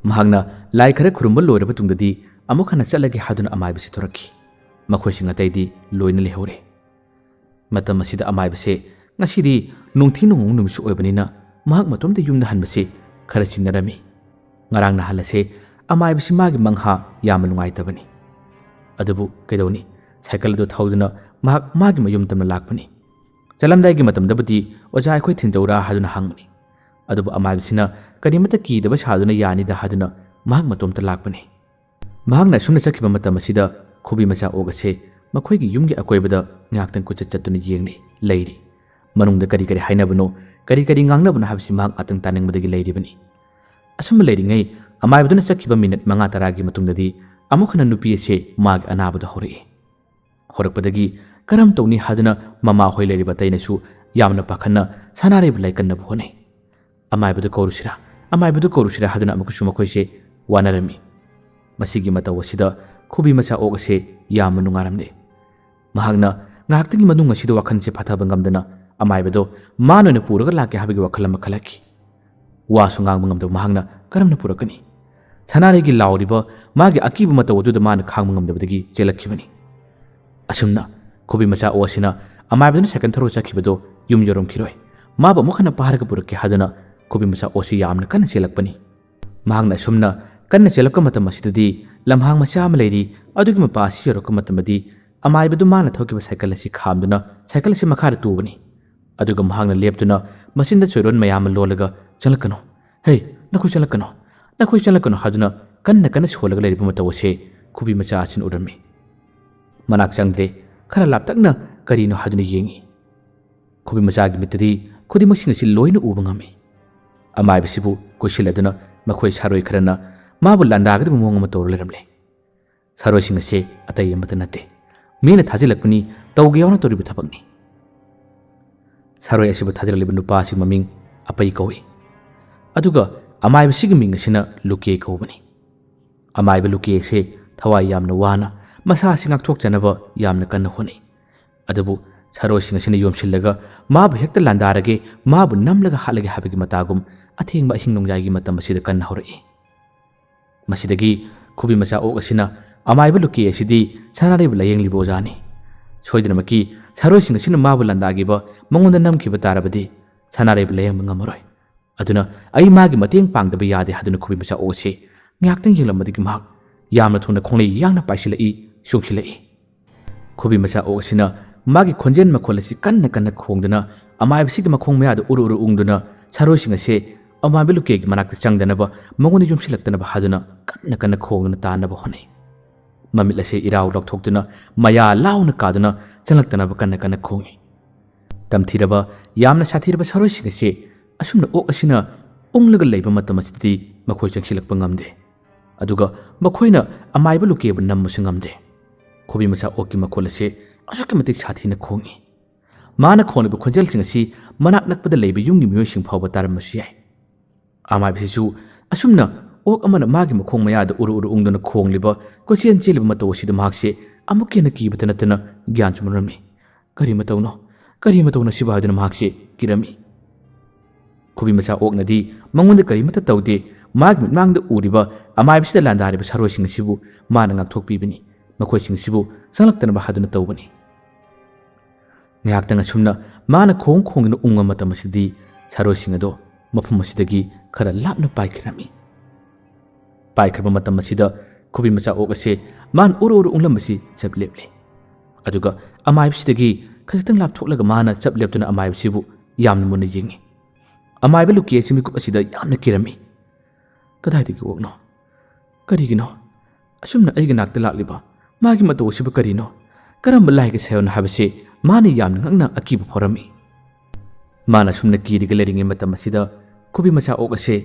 ꯃꯍꯥꯛꯅ ꯂꯥꯏ ꯈꯔ ꯈꯨꯔꯨꯝꯕ ꯂꯣꯏꯔꯕ ꯇꯨꯡꯗꯗꯤ ꯑꯃꯨꯛ ꯍꯟꯅ ꯆꯠꯂꯒꯦ ꯍꯥꯏꯗꯨꯅ ꯑꯃꯥꯏꯕꯁꯤ ꯊꯣꯔꯛꯈꯤ꯫ ꯃꯈꯣꯏꯁꯤꯡ ꯑꯇꯩꯗꯤ ꯂꯣꯏꯅ ꯂꯩꯍꯧꯔꯦ꯫ ꯃꯇꯝ ꯑꯁꯤꯗ ꯑꯃꯥꯏꯕꯁꯦ ꯉꯁꯤꯗꯤ ꯅꯣꯡꯊꯤ ꯅꯣꯡꯃꯪ ꯅꯨꯃꯤꯠꯁꯨ ꯑꯣꯏꯕꯅꯤꯅ ꯃꯍꯥꯛ ꯃꯇꯣꯝꯇ ꯌꯨꯝꯗ ꯍꯟꯕꯁꯤ ꯈꯔ ꯆꯤꯡꯅꯔꯝꯃꯤ꯫ ꯉꯔꯥꯡ ꯅꯍꯥꯟ ꯑꯁꯦ ꯑꯃꯥꯏꯕꯁꯤ ꯃꯥꯒꯤ ꯃꯪꯍꯥ ꯌꯥꯝꯅ ꯅꯨꯡꯉꯥꯏꯇꯕꯅꯤ꯫ ꯑꯗꯨꯕꯨ ꯀꯩꯗꯧꯅꯤ, ꯁꯥꯏꯀꯜ ꯑꯗꯨ ꯊꯧꯗꯨꯅ ꯃꯍꯥꯛ ꯃꯥꯒꯤ ꯃꯌꯨꯝ ꯇꯝꯅ ꯂꯥꯛꯄꯅꯤ꯫ ꯆꯠꯂꯝꯗꯥꯏꯒꯤ ꯃꯇꯝꯗꯕꯨꯗꯤ "ꯑꯣꯖꯥ, ꯑꯩꯈꯣꯏ ꯊꯤꯟꯖꯧꯔꯥ?" ꯍꯥꯏꯗꯨꯅ ꯍꯪꯕꯅꯤ꯫ ꯑꯗꯨꯕꯨ ꯑꯃꯥꯏꯕꯁꯤꯅ ꯀꯔꯤꯃꯠꯇ ꯀꯤꯗꯕ ꯁꯥꯗꯨꯅ "ꯌꯥꯅꯤꯗ" ꯍꯥꯏꯗꯨꯅ ꯃꯍꯥꯛ ꯃꯇꯣꯝꯇ ꯂꯥꯛꯄꯅꯤ꯫ ꯃꯍꯥꯛꯅ ꯑꯁꯨꯝꯅ ꯆꯠꯈꯤꯕ ꯃꯇꯝ ꯑꯁꯤꯗ ꯈꯨꯕꯤ ꯃꯆꯥ ꯑꯣꯛ ꯑꯁꯦ ꯃꯈꯣꯏꯒꯤ ꯌꯨꯝꯒꯤ ꯑꯀꯣꯏꯕꯗ ꯉꯥꯏꯍꯥꯛꯇꯪ ꯀꯣꯏꯆꯠ ꯆꯠꯇꯨꯅ ꯌꯦꯡꯂꯤ, ꯂꯩꯔꯤ꯫ ꯃꯅꯨꯡꯗ ꯀꯔꯤ ꯀꯔꯤ ꯍꯥꯏꯅꯕꯅꯣ, ꯀꯔꯤ ꯀꯔꯤ ꯉꯥꯡꯅꯕꯅꯣ ꯍꯥꯏꯕꯁꯤ ꯃꯍꯥꯛ ꯉꯥꯛꯇꯪ ꯇꯥꯅꯤꯡꯕꯗꯒꯤ ꯂꯩꯔꯤꯕꯅꯤ꯫ ꯑꯁꯨꯝꯅ ꯂꯩꯔꯤꯉꯩ ꯑꯃꯥꯏꯕꯗꯨꯅ ꯆꯠꯈꯤꯕ ꯃꯤꯅꯠ ꯃꯉꯥ ꯇꯔꯥꯒꯤ ꯃꯇꯨꯡꯗꯗꯤ ꯑꯃꯨꯛ ꯍꯟꯅ ꯅꯨꯄꯤ ꯑꯁꯦ ꯃꯥꯒꯤ ꯑꯅꯥꯕꯗ ꯍꯧꯔꯛꯏ꯫ ꯍꯧꯔꯛꯄꯗꯒꯤ ꯀꯔꯝ ꯇꯧꯅꯤ ꯍꯥꯏꯗꯨꯅ ꯃꯃꯥ ꯍꯣꯏ ꯂꯩꯔꯤꯕ ꯑꯇꯩꯅꯁꯨ ꯌꯥꯝꯅ ꯄꯥꯈꯠꯅ ꯁꯅꯥꯔꯩꯕꯨ ꯂꯥꯏꯀꯟꯅꯕ ꯍꯣꯠꯅꯩ꯫ "ꯑꯃꯥꯏꯕꯗꯨ ꯀꯧꯔꯨꯁꯤꯔꯥ? ꯑꯃꯥꯏꯕꯗꯨ ꯀꯧꯔꯨꯁꯤꯔꯥ?" ꯍꯥꯏꯗꯨꯅ ꯑꯃꯨꯛꯀꯁꯨ ꯃꯈꯣꯏꯁꯦ ꯋꯥꯅꯔꯝꯃꯤ꯫ ꯃꯁꯤꯒꯤ ꯃꯇꯧ ꯑꯁꯤꯗ ꯈꯨꯕꯤ ꯃꯆꯥ ꯑꯣꯛ ꯑꯁꯦ ꯌꯥꯝꯅ ꯅꯨꯡꯉꯥꯏꯔꯝꯗꯦ꯫ ꯃꯍꯥꯛꯅ ꯉꯥꯏꯍꯥꯛꯇꯒꯤ ꯃꯅꯨꯡ ꯑꯁꯤꯗ ꯋꯥꯈꯜꯁꯦ ꯐꯥꯊꯕ ꯉꯝꯗꯅ ꯑꯃꯥꯏꯕꯗꯣ ꯃꯥꯅ ꯑꯣꯏꯅ ꯄꯨꯔꯒ ꯂꯥꯛꯀꯦ ꯍꯥꯏꯕꯒꯤ ꯋꯥꯈꯜ ꯑꯃ ꯈꯜꯂꯛꯈꯤ꯫ ꯋꯥꯁꯨ ꯉꯥꯡꯕ ꯉꯝꯗꯕ ꯃꯍꯥꯛꯅ ꯀꯔꯝꯅ ꯄꯨꯔꯛꯀꯅꯤ? ꯁꯅꯥꯔꯩꯒꯤ ꯂꯥꯎꯔꯤꯕ ꯃꯥꯒꯤ ꯑꯀꯤꯕ ꯃꯇꯧ ꯑꯗꯨꯗ ꯃꯥꯅ ꯈꯥꯡꯕ ꯉꯝꯗꯕꯗꯒꯤ ꯆꯦꯜꯂꯛꯈꯤꯕꯅꯤ꯫ ꯑꯁꯨꯝꯅ ꯈꯨꯕꯤ ꯃꯆꯥ ꯑꯣꯛ ꯑꯁꯤꯅ ꯑꯃꯥꯏꯕꯗꯨꯅ ꯁꯥꯏꯀꯜ ꯊꯧꯔꯒ ꯆꯠꯈꯤꯕꯗꯣ ꯌꯨꯝ ꯌꯧꯔꯝꯈꯤꯔꯣꯏ꯫ ꯃꯥꯕꯨ ꯑꯃꯨꯛ ꯍꯟꯅ ꯐꯥꯔꯒ ꯄꯨꯔꯛꯀꯦ ꯍꯥꯏꯗꯨꯅ ꯈꯨꯕꯤ ꯃꯆꯥ ꯑꯣꯛꯁꯤ ꯌꯥꯝꯅ ꯀꯟꯅ ꯆꯦꯜꯂꯛꯄꯅꯤ꯫ ꯃꯍꯥꯛꯅ ꯑꯁꯨꯝꯅ ꯀꯟꯅ ꯆꯦꯜꯂꯛꯄ ꯃꯇꯝ ꯑꯁꯤꯗꯗꯤ ꯂꯝꯍꯥꯡ ꯃꯆꯥ ꯑꯃ ꯂꯩꯔꯤ꯫ ꯑꯗꯨꯒꯤ ꯃꯄꯥ ꯑꯁꯤ ꯌꯧꯔꯛꯄ ꯃꯇꯝꯗꯗꯤ ꯑꯃꯥꯏꯕꯗꯨ ꯃꯥꯅ ꯊꯧꯈꯤꯕ ꯁꯥꯏꯀꯜ ꯑꯁꯤ ꯈꯥꯝꯗꯨꯅ ꯁꯥꯏꯀꯜ ꯑꯁꯤ ꯃꯈꯥꯗ ꯇꯨꯕꯅꯤ꯫ ꯑꯗꯨꯒ ꯃꯍꯥꯛꯅ ꯂꯦꯞꯇꯨꯅ ꯃꯆꯤꯟꯗ ꯆꯣꯏꯔꯣꯟ ꯃꯌꯥꯝ ꯑꯃ ꯂꯣꯜꯂꯒ, "ꯆꯪꯂꯛꯀꯅꯨ, ꯍꯦ, ꯅꯈꯣꯏ ꯆꯪꯂꯛꯀꯅꯨ, ꯅꯈꯣꯏ ꯆꯪꯂꯛꯀꯅꯨ" ꯍꯥꯏꯗꯨꯅ ꯀꯟꯅ ꯀꯟꯅ ꯁꯣꯜꯂꯒ ꯂꯩꯔꯤꯕ ꯃꯇꯧ ꯑꯁꯦ ꯈꯨꯕꯤ ꯃꯆꯥ ꯑꯁꯤꯅ ꯎꯔꯝꯃꯤ꯫ ꯃꯅꯥꯛ ꯆꯪꯗ꯭ꯔꯦ, ꯈꯔ ꯂꯥꯞꯇꯛꯅ ꯀꯔꯤꯅꯣ ꯍꯥꯏꯗꯨꯅ ꯌꯦꯡꯉꯤ꯫ ꯈꯨꯕꯤ ꯃꯆꯥꯒꯤ ꯃꯤꯠꯇꯗꯤ ꯈꯨꯗꯤꯡꯃꯛꯁꯤꯡ ꯑꯁꯤ ꯂꯣꯏꯅ ꯎꯕ ꯉꯝꯃꯤ꯫ ꯑꯃꯥꯏꯕꯁꯤꯕꯨ ꯀꯣꯏꯁꯤꯜꯂꯗꯨꯅ ꯃꯈꯣꯏ ꯁꯥꯔꯣꯏ ꯈꯔꯅ ꯃꯥꯕꯨ ꯂꯥꯟꯗꯥꯒꯗꯕ ꯃꯑꯣꯡ ꯑꯃ ꯇꯧꯔ ꯂꯩꯔꯝꯂꯦ꯫ ꯁꯥꯔꯣꯏꯁꯤꯡ ꯑꯁꯦ ꯑꯇꯩ ꯑꯃꯠꯇ ꯅꯠꯇꯦ, ꯃꯤꯅ ꯊꯥꯖꯤꯜꯂꯛꯄꯅꯤ, ꯇꯧꯒꯦ ꯌꯥꯎꯅ ꯇꯧꯔꯤꯕ ꯊꯕꯛꯅꯤ꯫ ꯁꯥꯔꯣꯏ ꯑꯁꯤꯕꯨ ꯊꯥꯖꯤꯜꯂꯛꯂꯤꯕ ꯅꯨꯄꯥꯁꯤ ꯃꯃꯤꯡ ꯑꯄꯩ ꯀꯧꯏ꯫ ꯑꯗꯨꯒ ꯑꯃꯥꯏꯕꯁꯤꯒꯤ ꯃꯤꯡ ꯑꯁꯤꯅ ꯂꯨꯀꯦ ꯀꯧꯕꯅꯤ꯫ ꯑꯃꯥꯏꯕ ꯂꯨꯀꯦ ꯑꯁꯤ ꯊꯋꯥꯏ ꯌꯥꯝꯅ ꯋꯥꯅ ꯃꯁꯥ ꯑꯁꯤ ꯉꯥꯛꯊꯣꯛꯆꯅꯕ ꯌꯥꯝꯅ ꯀꯟꯅ ꯍꯣꯠꯅꯩ꯫ ꯑꯗꯨꯕꯨ ꯁꯥꯔꯣꯏꯁꯤꯡ ꯑꯁꯤꯅ ꯌꯣꯝꯁꯤꯜꯂꯒ ꯃꯥꯕꯨ ꯍꯦꯛꯇ ꯂꯥꯟꯗꯥꯔꯒꯦ, ꯃꯥꯕꯨ ꯅꯝꯂꯒ ꯍꯥꯠꯂꯒꯦ ꯍꯥꯏꯕꯒꯤ ꯃꯇꯥꯒꯨꯝ ꯑꯊꯦꯡꯕ ꯑꯍꯤꯡ ꯅꯣꯡꯌꯥꯏꯒꯤ ꯃꯇꯝ ꯑꯁꯤꯗ ꯀꯟꯅ ꯍꯧꯔꯛꯏ꯫ ꯃꯁꯤꯗꯒꯤ ꯈꯨꯕꯤ ꯃꯆꯥ ꯑꯣꯛ ꯑꯁꯤꯅ ꯑꯃꯥꯏꯕ ꯂꯨꯀꯦ ꯑꯁꯤꯗꯤ ꯁꯅꯥꯔꯩꯕ ꯂꯥꯌꯦꯡꯂꯤꯕ ꯑꯣꯖꯥꯅꯤ꯫ ꯁꯣꯏꯗꯅꯃꯛꯀꯤ ꯁꯥꯔꯣꯏꯁꯤꯡ ꯑꯁꯤꯅ ꯃꯥꯕꯨ ꯂꯥꯟꯗꯥꯈꯤꯕ, ꯃꯉꯣꯟꯗ ꯅꯝꯈꯤꯕ ꯇꯥꯔꯕꯗꯤ ꯁꯅꯥꯔꯩꯕ ꯂꯥꯌꯦꯡꯕ ꯉꯝꯃꯔꯣꯏ꯫ ꯑꯗꯨꯅ ꯑꯩ ꯃꯥꯒꯤ ꯃꯇꯦꯡ ꯄꯥꯡꯗꯕ ꯌꯥꯗꯦ ꯍꯥꯏꯗꯨꯅ ꯈꯨꯕꯤ ꯃꯆꯥ ꯑꯣꯛ ꯑꯁꯤ ꯉꯥꯏꯍꯥꯛꯇꯪ ꯌꯦꯡꯂꯝꯕꯗꯒꯤ ꯃꯍꯥꯛ ꯌꯥꯝꯅ ꯊꯨꯅ ꯈꯣꯡꯂꯩ ꯌꯥꯡꯅ ꯄꯥꯏꯁꯤꯜꯂꯛꯏ, ꯆꯣꯡꯁꯤꯜꯂꯛꯏ꯫ ꯈꯨꯕꯤ ꯃꯆꯥ ꯑꯣꯛ ꯑꯁꯤꯅ ꯃꯥꯒꯤ ꯈꯣꯟꯖꯦꯜ ꯃꯈꯣꯜ ꯑꯁꯤ ꯀꯟꯅ ꯀꯟꯅ ꯈꯣꯡꯗꯨꯅ ꯑꯃꯥꯏꯕꯁꯤꯒꯤ ꯃꯈꯣꯡ ꯃꯌꯥꯗ ꯎꯔꯨ ꯎꯔꯨ ꯎꯪꯗꯨꯅ ꯁꯥꯔꯣꯏꯁꯤꯡ ꯑꯁꯤ ꯑꯃꯥꯏꯕ ꯂꯨꯀꯦꯒꯤ ꯃꯅꯥꯛꯇ ꯆꯪꯗꯅꯕ, ꯃꯉꯣꯟꯗ ꯌꯣꯝꯁꯤꯜꯂꯛꯇꯅꯕ ꯍꯥꯏꯗꯨꯅ ꯀꯟꯅ ꯀꯟꯅ ꯈꯣꯡꯗꯨꯅ ꯇꯥꯟꯅꯕ ꯍꯣꯠꯅꯩ꯫ ꯃꯃꯤꯠ ꯑꯁꯤ ꯏꯔꯥꯎ ꯂꯥꯎꯊꯣꯛꯇꯨꯅ ꯃꯌꯥ ꯂꯥꯎꯅ ꯀꯥꯗꯨꯅ ꯆꯪꯂꯛꯇꯅꯕ ꯀꯟꯅ ꯀꯟꯅ ꯈꯣꯡꯏ꯫ ꯇꯝꯊꯤꯔꯕ, ꯌꯥꯝꯅ ꯁꯥꯊꯤꯔꯕ ꯁꯥꯔꯣꯏꯁꯤꯡ ꯑꯁꯤ ꯑꯁꯨꯝꯅ ꯑꯣꯛ ꯑꯁꯤꯅ ꯎꯪꯂꯒ ꯂꯩꯕ ꯃꯇꯝ ꯑꯁꯤꯗꯗꯤ ꯃꯈꯣꯏ ꯆꯪꯁꯤꯜꯂꯛꯄ ꯉꯝꯗꯦ꯫ ꯑꯗꯨꯒ ꯃꯈꯣꯏꯅ ꯑꯃꯥꯏꯕ ꯂꯨꯀꯦꯕꯨ ꯅꯝꯕꯁꯨ ꯉꯝꯗꯦ꯫ ꯈꯨꯕꯤ ꯃꯆꯥ ꯑꯣꯛꯀꯤ ꯃꯈꯣꯜ ꯑꯁꯤ ꯑꯁꯨꯛꯀꯤ ꯃꯇꯤꯛ ꯁꯥꯊꯤꯅ ꯈꯣꯡꯏ꯫ ꯃꯥꯅ ꯈꯣꯡꯂꯤꯕ ꯈꯣꯟꯖꯦꯜꯁꯤꯡ ꯑꯁꯤ ꯃꯅꯥꯛ ꯅꯛꯄꯗ ꯂꯩꯕ ꯌꯨꯝꯒꯤ ꯃꯤꯑꯣꯏꯁꯤꯡ ꯐꯥꯎꯕ ꯇꯥꯔꯝꯕꯁꯨ ꯌꯥꯏ꯫ ꯑꯃꯥꯏꯕꯁꯤꯁꯨ ꯑꯁꯨꯝꯅ ꯑꯣꯛ ꯑꯃꯅ ꯃꯥꯒꯤ ꯃꯈꯣꯡ ꯃꯌꯥꯗ ꯎꯔꯨ ꯎꯔꯨ ꯎꯪꯗꯨꯅ ꯈꯣꯡꯂꯤꯕ, ꯀꯣꯏꯆꯦꯟ ꯆꯦꯜꯂꯤꯕ ꯃꯇꯧ ꯑꯁꯤꯗ ꯃꯍꯥꯛꯁꯦ ꯑꯃꯨꯛꯀ ꯍꯦꯟꯅ ꯀꯤꯕꯇ ꯅꯠꯇꯅ ꯒ꯭ꯌꯥꯟꯁꯨ ꯃꯥꯡꯂꯝꯃꯤ꯫ "ꯀꯔꯤ ꯃꯇꯧꯅꯣ? ꯀꯔꯤ ꯃꯇꯧꯅꯣ ꯁꯤꯕꯨ?" ꯍꯥꯏꯗꯨꯅ ꯃꯍꯥꯛꯁꯦ ꯀꯤꯔꯝꯃꯤ꯫ ꯈꯨꯕꯤ ꯃꯆꯥ ꯑꯣꯛꯅꯗꯤ ꯃꯉꯣꯟꯗ ꯀꯔꯤꯃꯠꯇ ꯇꯧꯗꯦ꯫ ꯃꯥꯒꯤ ꯃꯤꯠꯃꯥꯡꯗ ꯎꯔꯤꯕ ꯑꯃꯥꯏꯕꯁꯤꯗ ꯂꯥꯟꯗꯥꯔꯤꯕ ꯁꯥꯔꯣꯏꯁꯤꯡ ꯑꯁꯤꯕꯨ ꯃꯥꯅ ꯉꯥꯛꯊꯣꯛꯄꯤꯕꯅꯤ꯫ ꯃꯈꯣꯏꯁꯤꯡ ꯑꯁꯤꯕꯨ ꯆꯪꯂꯛꯇꯅꯕ ꯍꯥꯏꯗꯨꯅ ꯇꯧꯕꯅꯤ꯫ ꯉꯥꯏꯍꯥꯛꯇꯪ ꯑꯁꯨꯝꯅ ꯃꯥꯅ ꯈꯣꯡ ꯈꯣꯡꯗꯨꯅ ꯎꯪꯕ ꯃꯇꯝ ꯑꯁꯤꯗꯗꯤ ꯁꯥꯔꯣꯏꯁꯤꯡ ꯑꯗꯣ ꯃꯐꯝ ꯑꯁꯤꯗꯒꯤ ꯈꯔ ꯂꯥꯞꯅ ꯄꯥꯏꯈꯤꯔꯝꯃꯤ꯫ ꯄꯥꯏꯈ꯭ꯔꯕ ꯃꯇꯝ ꯑꯁꯤꯗ ꯈꯨꯕꯤ ꯃꯆꯥ ꯑꯣꯛ ꯑꯁꯦ ꯃꯥꯅ ꯎꯔꯨ ꯎꯔꯨ ꯎꯪꯂꯝꯕꯁꯤ ꯆꯞ ꯂꯦꯞꯂꯦ꯫ ꯑꯗꯨꯒ ꯑꯃꯥꯏꯕꯁꯤꯗꯒꯤ ꯈꯖꯤꯛꯇꯪ ꯂꯥꯞꯊꯣꯛꯂꯒ ꯃꯥꯅ ꯆꯞ ꯂꯦꯞꯇꯨꯅ ꯑꯃꯥꯏꯕꯁꯤꯕꯨ ꯌꯥꯝꯅ ꯃꯨꯟꯅ ꯌꯦꯡꯉꯤ꯫ ꯑꯃꯥꯏꯕ ꯂꯨꯀꯤ ꯑꯁꯤ ꯃꯤꯀꯨꯞ ꯑꯁꯤꯗ ꯌꯥꯝꯅ ꯀꯤꯔꯝꯃꯤ꯫ "ꯀꯗꯥꯏꯗꯒꯤ ꯑꯣꯛꯅꯣ? ꯀꯔꯤꯒꯤꯅꯣ ꯑꯁꯨꯝꯅ ꯑꯩꯒꯤ ꯅꯥꯛꯇ ꯂꯥꯛꯂꯤꯕ? ꯃꯥꯒꯤ ꯃꯇꯧ ꯑꯁꯤꯕꯨ ꯀꯔꯤꯅꯣ? ꯀꯔꯝꯕ ꯂꯥꯏꯒꯤ ꯁꯥꯏꯑꯣꯟꯅꯣ?" ꯍꯥꯏꯕꯁꯤ ꯃꯥꯅ ꯌꯥꯝꯅ ꯉꯛꯅ ꯑꯀꯤꯕ ꯐꯥꯎꯔꯝꯃꯤ꯫ ꯃꯥꯅ ꯑꯁꯨꯝꯅ ꯀꯤꯔꯒ ꯂꯩꯔꯤꯉꯩ ꯃꯇꯝ ꯑꯁꯤꯗ ꯈꯨꯕꯤ ꯃꯆꯥ ꯑꯣꯛ ꯑꯁꯦ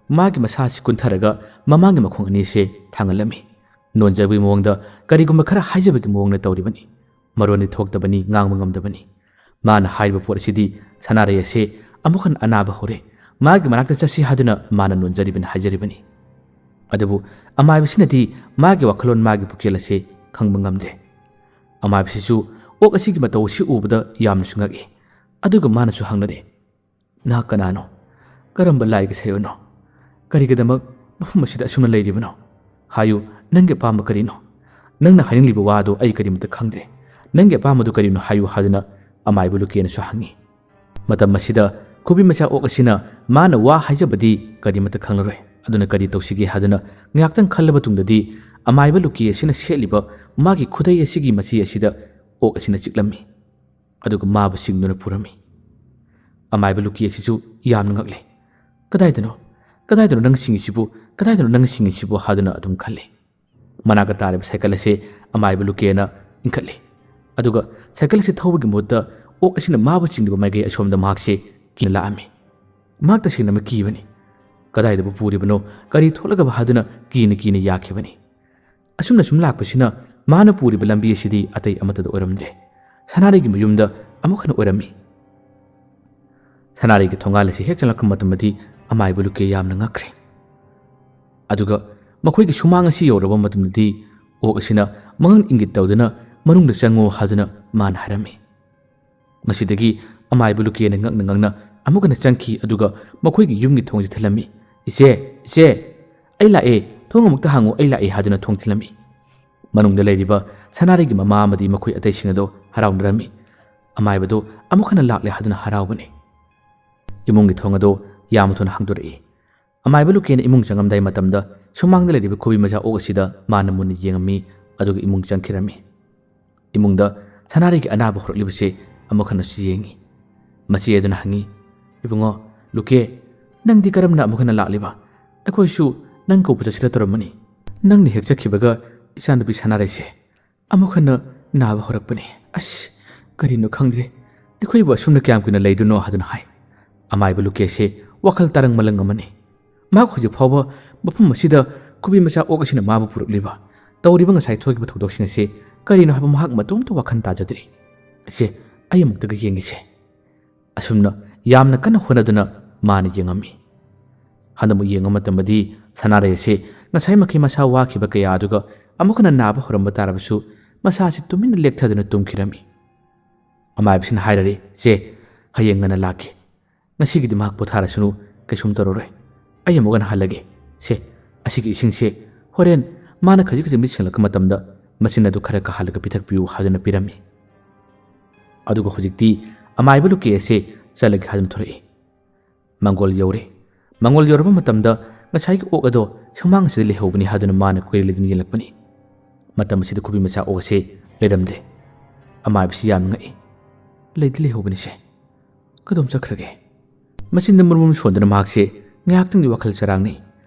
ꯃꯥꯒꯤ ꯃꯁꯥ ꯑꯁꯤ ꯀꯨꯟꯊꯔꯒ ꯃꯃꯥꯡꯒꯤ ꯃꯈꯣꯡ ꯑꯅꯤ ꯑꯁꯦ ꯊꯥꯡꯒꯠꯂꯝꯃꯤ꯫ ꯅꯣꯟꯖꯕꯒꯤ ꯃꯑꯣꯡꯗ ꯀꯔꯤꯒꯨꯝꯕ ꯈꯔ ꯍꯥꯏꯖꯕꯒꯤ ꯃꯑꯣꯡꯗ ꯇꯧꯔꯤꯕꯅꯤ꯫ ꯃꯔꯣꯟꯗꯤ ꯊꯣꯛꯇꯕꯅꯤ, ꯉꯥꯡꯕ ꯉꯝꯗꯕꯅꯤ꯫ ꯃꯥꯅ ꯍꯥꯏꯔꯤꯕ ꯄꯣꯠ ꯑꯁꯤꯗꯤ ꯁꯅꯥꯔꯩ ꯑꯁꯦ ꯑꯃꯨꯛ ꯍꯟꯅ ꯑꯅꯥꯕ ꯍꯧꯔꯦ, ꯃꯥꯒꯤ ꯃꯅꯥꯛꯇ ꯆꯠꯁꯤ ꯍꯥꯏꯗꯨꯅ ꯃꯥꯅ ꯅꯣꯟꯖꯔꯤꯕꯅꯤ, ꯍꯥꯏꯖꯔꯤꯕꯅꯤ꯫ ꯑꯗꯨꯕꯨ ꯑꯃꯥꯏꯕꯁꯤꯅꯗꯤ ꯃꯥꯒꯤ ꯋꯥꯈꯜꯂꯣꯟ, ꯃꯥꯒꯤ ꯄꯨꯛꯆꯦꯜ ꯑꯁꯦ ꯈꯪꯕ ꯉꯝꯗꯦ꯫ ꯑꯃꯥꯏꯕꯁꯤꯁꯨ ꯑꯣꯛ ꯑꯁꯤꯒꯤ ꯃꯇꯧ ꯑꯁꯤ ꯎꯕꯗ ꯌꯥꯝꯅꯁꯨ ꯉꯛꯏ꯫ ꯑꯗꯨꯒ ꯃꯥꯅꯁꯨ ꯍꯪꯅꯔꯦ, "ꯅꯍꯥꯛ ꯀꯅꯥꯅꯣ? ꯀꯔꯝꯕ ꯂꯥꯏꯒꯤ ꯁꯥꯏꯑꯣꯟꯅꯣ? ꯀꯔꯤꯒꯤꯗꯃꯛ ꯃꯐꯝ ꯑꯁꯤꯗ ꯑꯁꯨꯝꯅ ꯂꯩꯔꯤꯕꯅꯣ? ꯍꯥꯏꯌꯨ, ꯅꯪꯒꯤ ꯑꯄꯥꯝꯕ ꯀꯔꯤꯅꯣ? ꯅꯪꯅ ꯍꯥꯏꯅꯤꯡꯂꯤꯕ ꯋꯥ ꯑꯗꯨ ꯑꯩ ꯀꯔꯤꯃꯠꯇ ꯈꯪꯗ꯭ꯔꯦ꯫ ꯅꯪꯒꯤ ꯑꯄꯥꯝꯕꯗꯨ ꯀꯔꯤꯅꯣ ꯍꯥꯏꯌꯨ" ꯍꯥꯏꯗꯨꯅ ꯑꯃꯥꯏꯕ ꯂꯨꯀꯦꯅꯁꯨ ꯍꯪꯉꯤ꯫ ꯃꯇꯝ ꯑꯁꯤꯗ ꯈꯨꯕꯤ ꯃꯆꯥ ꯑꯣꯛ ꯑꯁꯤꯅ ꯃꯥꯅ ꯋꯥ ꯍꯥꯏꯖꯕꯗꯤ ꯀꯔꯤꯃꯠꯇ ꯈꯪꯂꯔꯣꯏ꯫ ꯑꯗꯨꯅ ꯀꯔꯤ ꯇꯧꯁꯤꯒꯦ ꯍꯥꯏꯗꯨꯅ ꯉꯥꯏꯍꯥꯛꯇꯪ ꯈꯜꯂꯕ ꯇꯨꯡꯗꯗꯤ ꯑꯃꯥꯏꯕ ꯂꯨꯀꯦ ꯑꯁꯤꯅ ꯁꯦꯠꯂꯤꯕ ꯃꯥꯒꯤ ꯈꯨꯗꯩ ꯑꯁꯤꯒꯤ ꯃꯆꯤ ꯑꯁꯤꯗ ꯑꯣꯛ ꯑꯁꯤꯅ ꯆꯤꯛꯂꯝꯃꯤ꯫ ꯑꯗꯨꯒ ꯃꯥꯕꯨ ꯆꯤꯡꯗꯨꯅ ꯄꯨꯔꯝꯃꯤ꯫ ꯑꯃꯥꯏꯕ ꯂꯨꯀꯤ ꯑꯁꯤꯁꯨ ꯌꯥꯝꯅ ꯉꯛꯂꯦ꯫ "ꯀꯗꯥꯏꯗꯅꯣ? ꯀꯗꯥꯏꯗꯅꯣ ꯅꯪ ꯁꯤꯡꯉꯤꯁꯤꯕꯨ? ꯀꯗꯥꯏꯗꯅꯣ ꯅꯪ ꯁꯤꯡꯉꯤꯁꯤꯕꯨ?" ꯍꯥꯏꯗꯨꯅ ꯑꯗꯨꯝ ꯈꯜꯂꯤ꯫ ꯃꯅꯥꯛꯇ ꯇꯥꯔꯤꯕ ꯁꯥꯏꯀꯜ ꯑꯁꯤ ꯑꯃꯥꯏꯕ ꯂꯨꯀꯦꯅ ꯏꯟꯈꯠꯂꯤ꯫ ꯑꯗꯨꯒ ꯁꯥꯏꯀꯜ ꯑꯁꯤ ꯊꯧꯕꯒꯤ ꯃꯍꯨꯠꯇ ꯑꯣꯛ ꯑꯁꯤꯅ ꯃꯥꯕꯨ ꯆꯤꯡꯂꯤꯕ ꯃꯥꯏꯀꯩ ꯑꯁꯣꯝꯗ ꯃꯍꯥꯛꯁꯦ ꯀꯤꯅ ꯂꯥꯛꯑꯝꯃꯤ꯫ ꯃꯍꯥꯛ ꯇꯁꯦꯡꯅꯃꯛ ꯀꯤꯕꯅꯤ꯫ ꯀꯗꯥꯏꯗꯕꯨ ꯄꯨꯔꯤꯕꯅꯣ, ꯀꯔꯤ ꯊꯣꯛꯂꯒꯕ ꯍꯥꯏꯗꯨꯅ ꯀꯤꯅ ꯀꯤꯅ ꯌꯥꯈꯤꯕꯅꯤ꯫ ꯑꯁꯨꯝꯅ ꯁꯨꯝ ꯂꯥꯛꯄꯁꯤꯅ ꯃꯥꯅ ꯄꯨꯔꯤꯕ ꯂꯝꯕꯤ ꯑꯁꯤꯗꯤ ꯑꯇꯩ ꯑꯃꯠꯇꯗ ꯑꯣꯏꯔꯝꯗ꯭ꯔꯦ꯫ ꯁꯅꯥꯔꯩꯒꯤ ꯃꯌꯨꯝꯗ ꯑꯃꯨꯛ ꯍꯟꯅ ꯑꯣꯏꯔꯝꯃꯤ꯫ ꯁꯅꯥꯔꯩꯒꯤ ꯊꯣꯡꯒꯥꯜ ꯑꯁꯤ ꯍꯦꯛ ꯆꯪꯂꯛꯄ ꯃꯇꯝꯗꯗꯤ ꯑꯃꯥꯏꯕ ꯂꯨꯀꯦ ꯌꯥꯝꯅ ꯉꯛꯈ꯭ꯔꯦ꯫ ꯑꯗꯨꯒ ꯃꯈꯣꯏꯒꯤ ꯁꯨꯃꯥꯡ ꯑꯁꯤ ꯌꯧꯔꯕ ꯃꯇꯝꯗꯗꯤ ꯑꯣꯛ ꯑꯁꯤꯅ ꯃꯉꯛ ꯏꯪꯒꯤꯠ ꯇꯧꯗꯨꯅ "ꯃꯅꯨꯡꯗ ꯆꯪꯉꯨ" ꯍꯥꯏꯗꯨꯅ ꯃꯥꯅ ꯍꯥꯏꯔꯝꯃꯤ꯫ ꯃꯁꯤꯗꯒꯤ ꯑꯃꯥꯏꯕ ꯂꯨꯀꯦꯅ ꯉꯛꯅ ꯉꯛꯅ ꯑꯃꯨꯛ ꯍꯟꯅ ꯆꯪꯈꯤ, ꯑꯗꯨꯒ ꯃꯈꯣꯏꯒꯤ ꯌꯨꯝꯒꯤ ꯊꯣꯡꯁꯤ ꯊꯤꯜꯂꯝꯃꯤ꯫ "ꯏꯆꯦ, ꯏꯆꯦ, ꯑꯩ ꯂꯥꯛꯑꯦ, ꯊꯣꯡ ꯑꯃꯨꯛꯇ ꯍꯥꯡꯉꯨ, ꯑꯩ ꯂꯥꯛꯑꯦ" ꯍꯥꯏꯗꯨꯅ ꯊꯣꯡ ꯊꯤꯜꯂꯝꯃꯤ꯫ ꯃꯅꯨꯡꯗ ꯂꯩꯔꯤꯕ ꯁꯅꯥꯔꯩꯒꯤ ꯃꯃꯥ ꯑꯃꯗꯤ ꯃꯈꯣꯏ ꯑꯇꯩꯁꯤꯡ ꯑꯗꯣ ꯍꯔꯥꯎꯅꯔꯝꯃꯤ꯫ ꯑꯃꯥꯏꯕꯗꯨ ꯑꯃꯨꯛ ꯍꯟꯅ ꯂꯥꯛꯂꯦ ꯍꯥꯏꯗꯨꯅ ꯍꯔꯥꯎꯕꯅꯤ꯫ ꯏꯃꯨꯡꯒꯤ ꯊꯣꯡ ꯑꯗꯨ ꯌꯥꯝ ꯊꯨꯅ ꯍꯥꯡꯗꯣꯔꯛꯏ꯫ ꯑꯃꯥꯏꯕ ꯂꯨꯀꯦꯅ ꯏꯃꯨꯡ ꯆꯪꯉꯝꯗꯥꯏ ꯃꯇꯝꯗ ꯁꯨꯃꯥꯡꯗ ꯂꯩꯔꯤꯕ ꯈꯨꯕꯤ ꯃꯆꯥ ꯑꯣꯛ ꯑꯁꯤꯗ ꯃꯥꯅ ꯃꯨꯟꯅ ꯌꯦꯡꯉꯝꯃꯤ, ꯑꯗꯨꯒ ꯏꯃꯨꯡ ꯆꯪꯈꯤꯔꯝꯃꯤ꯫ ꯏꯃꯨꯡꯗ ꯁꯅꯥꯔꯩꯒꯤ ꯑꯅꯥꯕ ꯍꯧꯔꯛꯂꯤꯕꯁꯦ ꯑꯃꯨꯛ ꯍꯟꯅꯁꯨ ꯌꯦꯡꯉꯤ꯫ ꯃꯆꯦ ꯑꯗꯨꯅ ꯍꯪꯉꯤ, "ꯏꯕꯨꯡꯉꯣ, ꯂꯨꯀꯦ, ꯅꯪꯗꯤ ꯀꯔꯝꯅ ꯑꯃꯨꯛ ꯍꯟꯅ ꯂꯥꯛꯂꯤꯕ? ꯑꯩꯈꯣꯏꯁꯨ ꯅꯪ ꯀꯧꯕ ꯆꯠꯁꯤꯔ ꯇꯧꯔꯝꯕꯅꯤ꯫ ꯅꯪꯅ ꯍꯦꯛ ꯆꯠꯈꯤꯕꯒ ꯏꯆꯥꯅꯨꯄꯤ ꯁꯅꯥꯔꯩꯁꯦ ꯑꯃꯨꯛ ꯍꯟꯅ ꯅꯥꯕ ꯍꯧꯔꯛꯄꯅꯤ꯫ ꯑꯁ, ꯀꯔꯤꯅꯣ ꯈꯪꯗ꯭ꯔꯦ꯫ ꯑꯩꯈꯣꯏꯕꯨ ꯑꯁꯨꯝꯅ ꯀꯌꯥꯝ ꯀꯨꯏꯅ ꯂꯩꯗꯣꯏꯅꯣ?" ꯍꯥꯏꯗꯨꯅ ꯍꯥꯏ꯫ ꯑꯃꯥꯏꯕ ꯂꯨꯀꯦꯁꯦ ꯋꯥꯈꯜ ꯇꯔꯪ ꯃꯂꯪ ꯑꯃꯅꯤ꯫ ꯃꯍꯥꯛ ꯍꯧꯖꯤꯛ ꯐꯥꯎꯕ ꯃꯐꯝ ꯑꯁꯤꯗ ꯈꯨꯕꯤ ꯃꯆꯥ ꯑꯣꯛ ꯑꯁꯤꯅ ꯃꯥꯕꯨ ꯄꯨꯔꯛꯂꯤꯕ, ꯇꯧꯔꯤꯕ ꯉꯁꯥꯏ ꯊꯣꯛꯈꯤꯕ ꯊꯧꯗꯣꯛꯁꯤꯡ ꯑꯁꯤ ꯀꯔꯤꯅꯣ ꯍꯥꯏꯕ ꯃꯍꯥꯛ ꯃꯇꯣꯝꯇ ꯋꯥꯈꯜ ꯇꯥꯖꯗ꯭ꯔꯤ꯫ "ꯑꯁꯦ, ꯑꯩ ꯑꯃꯨꯛꯇꯒ ꯌꯦꯡꯒꯦꯁꯦ꯫" ꯑꯁꯨꯝꯅ ꯌꯥꯝꯅ ꯀꯟꯅ ꯍꯣꯠꯅꯗꯨꯅ ꯃꯥꯅ ꯌꯦꯡꯉꯝꯃꯤ꯫ ꯍꯟꯗꯛ ꯑꯃꯨꯛ ꯌꯦꯡꯕ ꯃꯇꯝꯗꯗꯤ ꯁꯅꯥꯔꯩ ꯑꯁꯤ ꯉꯁꯥꯏ ꯃꯈꯩ ꯃꯁꯥ ꯋꯥꯈꯤꯕ ꯀꯌꯥ ꯑꯗꯨꯒ ꯑꯃꯨꯛ ꯍꯟꯅ ꯅꯥꯕ ꯍꯧꯔꯝꯕ ꯇꯥꯔꯕꯁꯨ ꯃꯁꯥ ꯑꯁꯤ ꯇꯨꯃꯤꯟꯅ ꯂꯦꯛꯊꯗꯨꯅ ꯇꯨꯝꯈꯤꯔꯝꯃꯤ꯫ ꯑꯃꯥꯏꯕꯁꯤꯅ ꯍꯥꯏꯔꯔꯦ, "ꯆꯦ, ꯍꯌꯦꯡ ꯉꯟꯅ ꯂꯥꯛꯀꯦ꯫ ꯉꯁꯤꯒꯤꯗꯤ ꯃꯍꯥꯛ ꯄꯣꯊꯥꯔꯁꯅꯨ, ꯀꯩꯁꯨꯝ ꯇꯧꯔꯔꯣꯏ꯫ ꯑꯩ ꯑꯃꯨꯛ ꯍꯟꯅ ꯍꯜꯂꯒꯦ꯫ ꯁꯦ, ꯑꯁꯤꯒꯤ ꯏꯁꯤꯡꯁꯦ ꯍꯣꯔꯦꯟ ꯃꯥꯅ ꯈꯖꯤꯛ ꯈꯖꯤꯛ ꯃꯤꯠ ꯁꯤꯡꯂꯛꯄ ꯃꯇꯝꯗ ꯃꯆꯤꯟ ꯑꯗꯨ ꯈꯔ ꯀꯥꯍꯜꯂꯒ ꯄꯤꯊꯛꯄꯤꯌꯨ" ꯍꯥꯏꯗꯨꯅ ꯄꯤꯔꯝꯃꯤ꯫ ꯑꯗꯨꯒ ꯍꯧꯖꯤꯛꯇꯤ ꯑꯃꯥꯏꯕ ꯂꯨꯀꯦ ꯑꯁꯦ ꯆꯠꯂꯒꯦ ꯍꯥꯏꯗꯨꯅ ꯊꯣꯔꯛꯏ꯫ ꯃꯪꯒꯣꯜ ꯌꯧꯔꯦ꯫ ꯃꯪꯒꯣꯜ ꯌꯧꯔꯕ ꯃꯇꯝꯗ ꯉꯁꯥꯏꯒꯤ ꯑꯣꯛ ꯑꯗꯣ ꯁꯨꯃꯥꯡ ꯑꯁꯤꯗ ꯂꯩꯍꯧꯕꯅꯤ ꯍꯥꯏꯗꯨꯅ ꯃꯥꯅ ꯀꯣꯏꯔꯦꯜ ꯂꯩꯗꯨꯅ ꯌꯦꯡꯂꯛꯄꯅꯤ꯫ ꯃꯇꯝ ꯑꯁꯤꯗ ꯈꯨꯕꯤ ꯃꯆꯥ ꯑꯣꯛ ꯑꯁꯦ ꯂꯩꯔꯝꯗ꯭ꯔꯦ꯫ ꯑꯃꯥꯏꯕꯁꯤ ꯌꯥꯝꯅ ꯉꯛꯏ꯫ "ꯂꯩꯗꯤ ꯂꯩꯍꯧꯕꯅꯤꯁꯦ꯫ ꯀꯗꯣꯝ ꯆꯠꯈ꯭ꯔꯒꯦ?" ꯃꯆꯤꯟꯗ ꯃꯔꯨꯝ ꯁꯣꯟꯗꯨꯅ ꯃꯍꯥꯛꯁꯦ ꯉꯥꯏꯍꯥꯛꯇꯪꯗꯤ ꯋꯥꯈꯜ ꯆꯔꯥꯡꯅꯩ꯫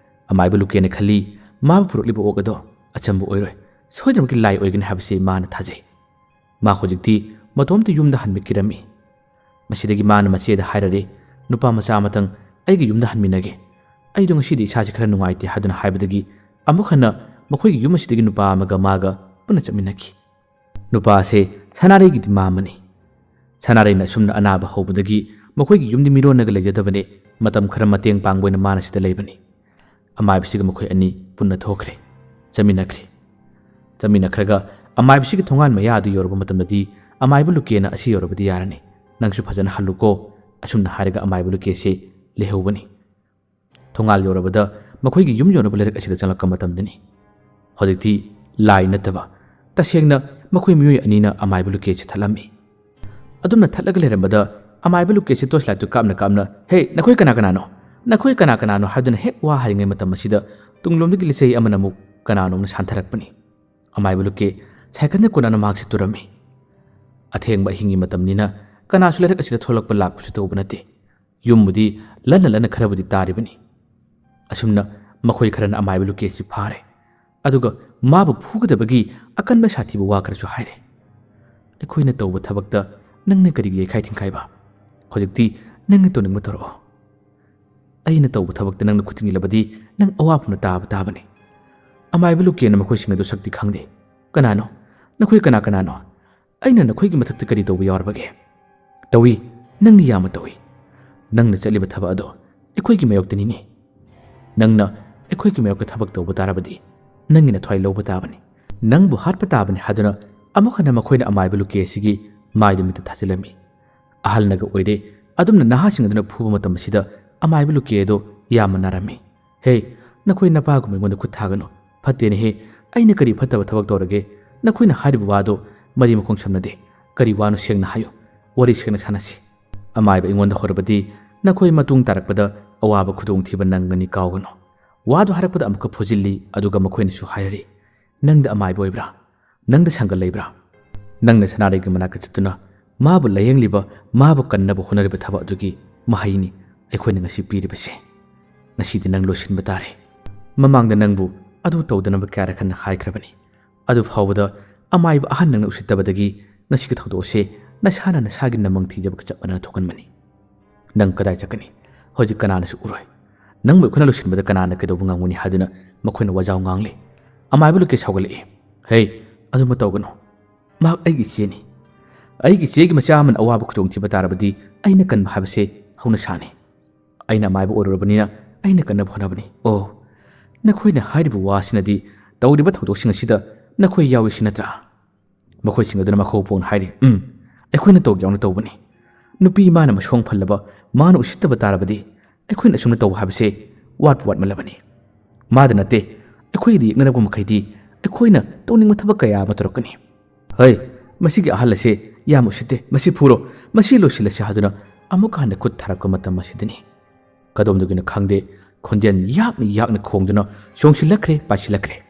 ꯑꯃꯥꯏꯕ ꯂꯨꯀꯦꯅ ꯈꯜꯂꯤ, ꯃꯥꯕꯨ ꯄꯨꯔꯛꯂꯤꯕ ꯑꯣꯛ ꯑꯗꯣ ꯑꯆꯝꯕ ꯑꯣꯏꯔꯣꯏ, ꯁꯣꯏꯗꯅꯃꯛꯀꯤ ꯂꯥꯏ ꯑꯣꯏꯒꯅꯤ ꯍꯥꯏꯕꯁꯤ ꯃꯥꯅ ꯊꯥꯖꯩ꯫ ꯃꯥ ꯍꯧꯖꯤꯛꯇꯤ ꯃꯇꯣꯝꯇ ꯌꯨꯝꯗ ꯍꯟꯕ ꯀꯤꯔꯝꯃꯤ꯫ ꯃꯁꯤꯗꯒꯤ ꯃꯥꯅ ꯃꯆꯦꯗ ꯍꯥꯏꯔꯔꯦ, "ꯅꯨꯄꯥ ꯃꯆꯥ ꯑꯃꯇꯪ ꯑꯩꯒꯤ ꯌꯨꯝꯗ ꯍꯟꯃꯤꯟꯅꯒꯦ꯫ ꯑꯩꯗꯣ ꯉꯁꯤꯗꯤ ꯏꯁꯥꯁꯦ ꯈꯔ ꯅꯨꯡꯉꯥꯏꯇꯦ" ꯍꯥꯏꯗꯨꯅ ꯍꯥꯏꯕꯗꯒꯤ ꯑꯃꯨꯛ ꯍꯟꯅ ꯃꯈꯣꯏꯒꯤ ꯌꯨꯝ ꯑꯁꯤꯗꯒꯤ ꯅꯨꯄꯥ ꯑꯃꯒ ꯃꯥꯒ ꯄꯨꯟꯅ ꯆꯠꯃꯤꯟꯅꯈꯤ꯫ ꯅꯨꯄꯥ ꯑꯁꯦ ꯁꯅꯥꯔꯩꯒꯤꯗꯤ ꯃꯥꯝꯃꯅꯤ꯫ ꯁꯅꯥꯔꯩꯅ ꯑꯁꯨꯝꯅ ꯑꯅꯥꯕ ꯍꯧꯕꯗꯒꯤ ꯃꯈꯣꯏꯒꯤ ꯌꯨꯝꯗꯤ ꯃꯤꯔꯣꯟꯅꯒ ꯂꯩꯖꯗꯕꯅꯤ꯫ ꯃꯇꯝ ꯈꯔ ꯃꯇꯦꯡ ꯄꯥꯡꯕ ꯑꯣꯏꯅ ꯃꯥꯅ ꯁꯤꯗ ꯂꯩꯕꯅꯤ꯫ ꯑꯃꯥꯏꯕꯁꯤꯒ ꯃꯈꯣꯏ ꯑꯅꯤ ꯄꯨꯟꯅ ꯊꯣꯛꯈ꯭ꯔꯦ, ꯆꯠꯃꯤꯟꯅꯈ꯭ꯔꯦ꯫ ꯆꯠꯃꯤꯟꯅꯈ꯭ꯔꯒ ꯑꯃꯥꯏꯕꯁꯤꯒꯤ ꯊꯣꯡꯒꯥꯟ ꯃꯌꯥ ꯑꯗꯨ ꯌꯧꯔꯕ ꯃꯇꯝꯗꯗꯤ, "ꯑꯃꯥꯏꯕ ꯂꯨꯀꯦꯅ ꯑꯁꯤ ꯌꯧꯔꯕꯗꯤ ꯌꯥꯔꯅꯤ, ꯅꯪꯁꯨ ꯐꯖꯅ ꯍꯜꯂꯨꯀꯣ", ꯑꯁꯨꯝꯅ ꯍꯥꯏꯔꯒ ꯑꯃꯥꯏꯕ ꯂꯨꯀꯦꯁꯦ ꯂꯩꯍꯧꯕꯅꯤ꯫ ꯊꯣꯡꯒꯥꯜ ꯌꯧꯔꯕꯗ ꯃꯈꯣꯏꯒꯤ ꯌꯨꯝ ꯌꯧꯅꯕ ꯂꯩꯔꯛ ꯑꯁꯤꯗ ꯆꯪꯂꯛꯄ ꯃꯇꯝꯗꯅꯤ꯫ ꯍꯧꯖꯤꯛꯇꯤ ꯂꯥꯏ ꯅꯠꯇꯕ, ꯇꯁꯦꯡꯅ ꯃꯈꯣꯏ ꯃꯤꯑꯣꯏ ꯑꯅꯤꯅ ꯑꯃꯥꯏꯕ ꯂꯨꯀꯦꯁꯦ ꯊꯠꯂꯝꯃꯤ꯫ ꯑꯗꯨꯝꯅ ꯊꯠꯂꯒ ꯂꯩꯔꯝꯕꯗ ꯑꯃꯥꯏꯕ ꯂꯨꯀꯦꯁꯤ ꯇꯣꯔꯆ ꯂꯥꯏꯠꯇꯨ ꯀꯥꯞꯅ ꯀꯥꯞꯅ, "ꯍꯦ, ꯅꯈꯣꯏ ꯀꯅꯥ ꯀꯅꯥꯅꯣ? ꯅꯈꯣꯏ ꯀꯅꯥ ꯀꯅꯥꯅꯣ?" ꯍꯥꯏꯗꯨꯅ ꯍꯦꯛ ꯋꯥ ꯍꯥꯏꯔꯤꯉꯩ ꯃꯇꯝ ꯑꯁꯤꯗ ꯇꯨꯡꯂꯣꯝꯗꯒꯤ ꯂꯤꯆꯩ ꯑꯃꯅ ꯑꯃꯨꯛ ꯀꯅꯥꯅꯣꯝꯅ ꯁꯥꯟꯊꯔꯛꯄꯅꯤ꯫ ꯑꯃꯥꯏꯕ ꯂꯨꯀꯦ ꯁꯥꯏꯀꯜꯗ ꯀꯣꯟꯅꯅ ꯃꯍꯥꯛꯁꯤ ꯇꯨꯔꯝꯃꯤ꯫ ꯑꯊꯦꯡꯕ ꯑꯍꯤꯡꯒꯤ ꯃꯇꯝꯅꯤꯅ ꯀꯅꯥꯁꯨ ꯂꯩꯔꯛ ꯑꯁꯤꯗ ꯊꯣꯛꯂꯛꯄ ꯂꯥꯛꯄꯁꯨ ꯇꯧꯕ ꯅꯠꯇꯦ꯫ ꯌꯨꯝꯕꯨꯗꯤ ꯂꯟꯅ ꯂꯟꯅ ꯈꯔꯕꯨꯗꯤ ꯇꯥꯔꯤꯕꯅꯤ꯫ ꯑꯁꯨꯝꯅ ꯃꯈꯣꯏ ꯈꯔꯅ ꯑꯃꯥꯏꯕ ꯂꯨꯀꯦꯁꯤ ꯐꯥꯔꯦ꯫ ꯑꯗꯨꯒ ꯃꯥꯕꯨ ꯐꯨꯒꯗꯕꯒꯤ ꯑꯀꯟꯕ ꯁꯥꯊꯤꯕ ꯋꯥ ꯈꯔꯁꯨ ꯍꯥꯏꯔꯦ꯫ "ꯑꯩꯈꯣꯏꯅ ꯇꯧꯕ ꯊꯕꯛꯇ ꯅꯪꯅ ꯀꯔꯤꯒꯤ ꯌꯩꯈꯥꯏ ꯊꯤꯡꯈꯥꯏꯕ? ꯍꯧꯖꯤꯛꯇꯤ ꯅꯪꯅ ꯇꯧꯅꯤꯡꯕ ꯇꯧꯔꯛꯑꯣ꯫ ꯑꯩꯅ ꯇꯧꯕ ꯊꯕꯛꯇ ꯅꯪꯅ ꯈꯨꯠ ꯊꯤꯡꯖꯤꯜꯂꯕꯗꯤ ꯅꯪ ꯑꯋꯥꯐꯝꯅ ꯇꯥꯕ ꯇꯥꯕꯅꯤ꯫" ꯑꯃꯥꯏꯕ ꯂꯨꯀꯦꯅ ꯃꯈꯣꯏꯁꯤꯡ ꯑꯗꯨ ꯁꯛꯇꯤ ꯈꯪꯗꯦ꯫ "ꯀꯅꯥꯅꯣ? ꯅꯈꯣꯏ ꯀꯅꯥ ꯀꯅꯥꯅꯣ? ꯑꯩꯅ ꯅꯈꯣꯏꯒꯤ ꯃꯊꯛꯇ ꯀꯔꯤ ꯇꯧꯕ ꯌꯥꯎꯔꯕꯒꯦ?" "ꯇꯧꯏ, ꯅꯪꯅ ꯌꯥꯝꯅ ꯇꯧꯏ꯫ ꯅꯪꯅ ꯆꯠꯂꯤꯕ ꯊꯕꯛ ꯑꯗꯣ ꯑꯩꯈꯣꯏꯒꯤ ꯃꯥꯌꯣꯛꯇꯅꯤꯅꯦ꯫ ꯅꯪꯅ ꯑꯩꯈꯣꯏꯒꯤ ꯃꯥꯌꯣꯛꯇ ꯊꯕꯛ ꯇꯧꯕ ꯇꯥꯔꯕꯗꯤ ꯅꯪꯒꯤ ꯅꯊ꯭ꯋꯥꯏ ꯂꯧꯕ ꯇꯥꯕꯅꯤ꯫ ꯅꯪꯕꯨ ꯍꯥꯠꯄ ꯇꯥꯕꯅꯤ" ꯍꯥꯏꯗꯨꯅ ꯑꯃꯨꯛ ꯍꯟꯅ ꯃꯈꯣꯏꯅ ꯑꯃꯥꯏꯕ ꯂꯨꯀꯦ ꯑꯁꯤꯒꯤ ꯃꯥꯏꯗ ꯃꯤꯠꯇ ꯊꯥꯖꯤꯜꯂꯝꯃꯤ꯫ ꯑꯍꯜꯅꯒ ꯑꯣꯏꯔꯦ, ꯑꯗꯨꯝꯅ ꯅꯍꯥꯁꯤꯡ ꯑꯗꯨꯅ ꯐꯨꯕ ꯃꯇꯝ ꯑꯁꯤꯗ ꯑꯃꯥꯏꯕ ꯂꯨꯀꯦ ꯑꯗꯣ ꯌꯥꯝꯅ ꯅꯥꯔꯝꯃꯤ꯫ "ꯍꯦ, ꯅꯈꯣꯏ ꯅꯄꯥꯒꯨꯝꯕ ꯑꯩꯉꯣꯟꯗ ꯈꯨꯠ ꯊꯥꯒꯅꯨ꯫ ꯐꯠꯇꯦꯅꯦꯍꯦ, ꯑꯩꯅ ꯀꯔꯤ ꯐꯠꯇꯕ ꯊꯕꯛ ꯇꯧꯔꯒꯦ? ꯅꯈꯣꯏꯅ ꯍꯥꯏꯔꯤꯕ ꯋꯥꯗꯣ ꯃꯔꯤ ꯃꯈꯣꯡ ꯁꯝꯅꯗꯦ꯫ ꯀꯔꯤ ꯋꯥꯅꯣ ꯁꯦꯡꯅ ꯍꯥꯏꯌꯨ, ꯋꯥꯔꯤ ꯁꯦꯡꯅ ꯁꯥꯟꯅꯁꯤ꯫ ꯑꯃꯥꯏꯕ ꯑꯩꯉꯣꯟꯗ ꯍꯧꯔꯕꯗꯤ ꯅꯈꯣꯏ ꯃꯇꯨꯡ ꯇꯥꯔꯛꯄꯗ ꯑꯋꯥꯕ ꯈꯨꯗꯣꯡꯊꯤꯕ ꯅꯪꯒꯅꯤ, ꯀꯥꯎꯒꯅꯨ꯫" ꯋꯥꯗꯨ ꯍꯥꯏꯔꯛꯄꯗ ꯑꯃꯨꯛꯀ ꯐꯨꯖꯤꯜꯂꯤ, ꯑꯗꯨꯒ ꯃꯈꯣꯏꯅꯁꯨ ꯍꯥꯏꯔꯔꯤ, "ꯅꯪꯗ ꯑꯃꯥꯏꯕ ꯑꯣꯏꯕ꯭ꯔꯥ? ꯅꯪꯗ ꯁꯪꯒ ꯂꯩꯕ꯭ꯔꯥ? ꯅꯪꯅ ꯁꯅꯥꯔꯩꯒꯤ ꯃꯅꯥꯛꯇ ꯆꯠꯇꯨꯅ ꯃꯥꯕꯨ ꯂꯥꯌꯦꯡꯂꯤꯕ, ꯃꯥꯕꯨ ꯀꯟꯅꯕ ꯍꯣꯠꯅꯔꯤꯕ ꯊꯕꯛ ꯑꯗꯨꯒꯤ ꯃꯍꯩꯅꯤ ꯑꯩꯈꯣꯏꯅ ꯉꯁꯤ ꯄꯤꯔꯤꯕꯁꯦ꯫ ꯉꯁꯤꯗꯤ ꯅꯪ ꯂꯣꯏꯁꯤꯟꯕ ꯇꯥꯔꯦ꯫ ꯃꯃꯥꯡꯗ ꯅꯪꯕꯨ ꯑꯗꯨ ꯇꯧꯗꯅꯕ ꯀꯌꯥꯔꯛ ꯍꯟꯅ ꯍꯥꯏꯈ꯭ꯔꯕꯅꯤ꯫ ꯑꯗꯨ ꯐꯥꯎꯕꯗ ꯑꯃꯥꯏꯕ ꯑꯍꯟ ꯅꯪꯅ ꯎꯁꯤꯠꯇꯕꯗꯒꯤ ꯉꯁꯤꯒꯤ ꯊꯧꯗꯣꯛ ꯑꯁꯦ ꯅꯁꯥꯅ ꯅꯁꯥꯒꯤ ꯅꯃꯪ ꯊꯤꯖꯕꯒ ꯆꯞ ꯃꯥꯟꯅꯅ ꯊꯣꯛꯍꯟꯕꯅꯤ꯫ ꯅꯪ ꯀꯗꯥꯏ ꯆꯠꯀꯅꯤ? ꯍꯧꯖꯤꯛ ꯀꯅꯥꯅꯁꯨ ꯎꯔꯣꯏ꯫ ꯅꯪꯕꯨ ꯑꯩꯈꯣꯏꯅ ꯂꯣꯏꯁꯤꯟꯕꯗ ꯀꯅꯥꯅ ꯀꯩꯗꯧꯕ ꯉꯝꯒꯅꯤ?" ꯍꯥꯏꯗꯨꯅ ꯃꯈꯣꯏꯅ ꯋꯥꯖꯥꯎ ꯉꯥꯡꯂꯤ꯫ ꯑꯃꯥꯏꯕ ꯂꯨꯀꯦ ꯁꯥꯎꯒꯠꯂꯛꯏ꯫ "ꯍꯦ, ꯑꯗꯨꯃ ꯇꯧꯒꯅꯨ꯫ ꯃꯍꯥꯛ ꯑꯩꯒꯤ ꯏꯆꯦꯅꯤ꯫ ꯑꯩꯒꯤ ꯏꯆꯦꯒꯤ ꯃꯆꯥ ꯑꯃꯅ ꯑꯋꯥꯕ ꯈꯨꯗꯣꯡꯊꯤꯕ ꯇꯥꯔꯕꯗꯤ ꯑꯩꯅ ꯀꯟꯕ ꯍꯥꯏꯕꯁꯦ ꯍꯧꯅꯁꯥꯅꯤ꯫ ꯑꯩꯅ ꯑꯃꯥꯏꯕ ꯑꯣꯏꯔꯨꯔꯕꯅꯤꯅ ꯑꯩꯅ ꯀꯟꯅꯕ ꯍꯣꯠꯅꯕꯅꯤ꯫" "ꯑꯣ, ꯅꯈꯣꯏꯅ ꯍꯥꯏꯔꯤꯕ ꯋꯥꯁꯤꯅꯗꯤ ꯇꯧꯔꯤꯕ ꯊꯧꯗꯣꯛꯁꯤꯡ ꯑꯁꯤꯗ ꯅꯈꯣꯏ ꯌꯥꯎꯏꯁꯤ ꯅꯠꯇ꯭ꯔꯥ?" ꯃꯈꯣꯏꯁꯤꯡ ꯑꯗꯨꯅ ꯃꯈꯣꯡ ꯄꯣꯡꯅ ꯍꯥꯏꯔꯤ, "ꯎꯝ, ꯑꯩꯈꯣꯏꯅ ꯇꯧꯒꯦ ꯌꯥꯎꯅ ꯇꯧꯕꯅꯤ꯫ ꯅꯨꯄꯤ ꯃꯥꯅ ꯃꯁꯣꯡ ꯐꯜꯂꯕ, ꯃꯥꯅ ꯎꯁꯤꯠꯇꯕ ꯇꯥꯔꯕꯗꯤ ꯑꯩꯈꯣꯏꯅ ꯑꯁꯨꯝꯅ ꯇꯧꯕ ꯍꯥꯏꯕꯁꯦ ꯋꯥꯠꯄꯨ ꯋꯥꯠꯃꯜꯂꯕꯅꯤ꯫ ꯃꯥꯗ ꯅꯠꯇꯦ, ꯑꯩꯈꯣꯏꯗ ꯌꯦꯛꯅꯔꯛꯄ ꯃꯈꯩꯗꯤ ꯑꯩꯈꯣꯏꯅ ꯇꯧꯅꯤꯡꯕ ꯊꯕꯛ ꯀꯌꯥ ꯑꯃ ꯇꯧꯔꯛꯀꯅꯤ꯫ ꯍꯩ, ꯃꯁꯤꯒꯤ ꯑꯍꯜ ꯑꯁꯦ "ꯌꯥꯝ ꯎꯁꯤꯠꯇꯦ, ꯃꯁꯤ ꯐꯨꯔꯣ, ꯃꯁꯤ ꯂꯣꯏꯁꯤꯜꯂꯁꯤ" ꯍꯥꯏꯗꯨꯅ ꯑꯃꯨꯛꯀ ꯍꯟꯅ ꯈꯨꯠ ꯊꯥꯔꯛꯄ ꯃꯇꯝ ꯑꯁꯤꯗꯅꯤ꯫ ꯀꯗꯣꯝꯗꯒꯤꯅꯣ ꯈꯪꯗꯦ, ꯈꯣꯟꯖꯦꯜ ꯌꯥꯛꯅ ꯌꯥꯛꯅ ꯈꯣꯡꯗꯨꯅ ꯆꯣꯡꯁꯤꯜꯂꯛꯈ꯭ꯔꯦ, ꯄꯥꯏꯁꯤꯜꯂꯛꯈ꯭ꯔꯦ꯫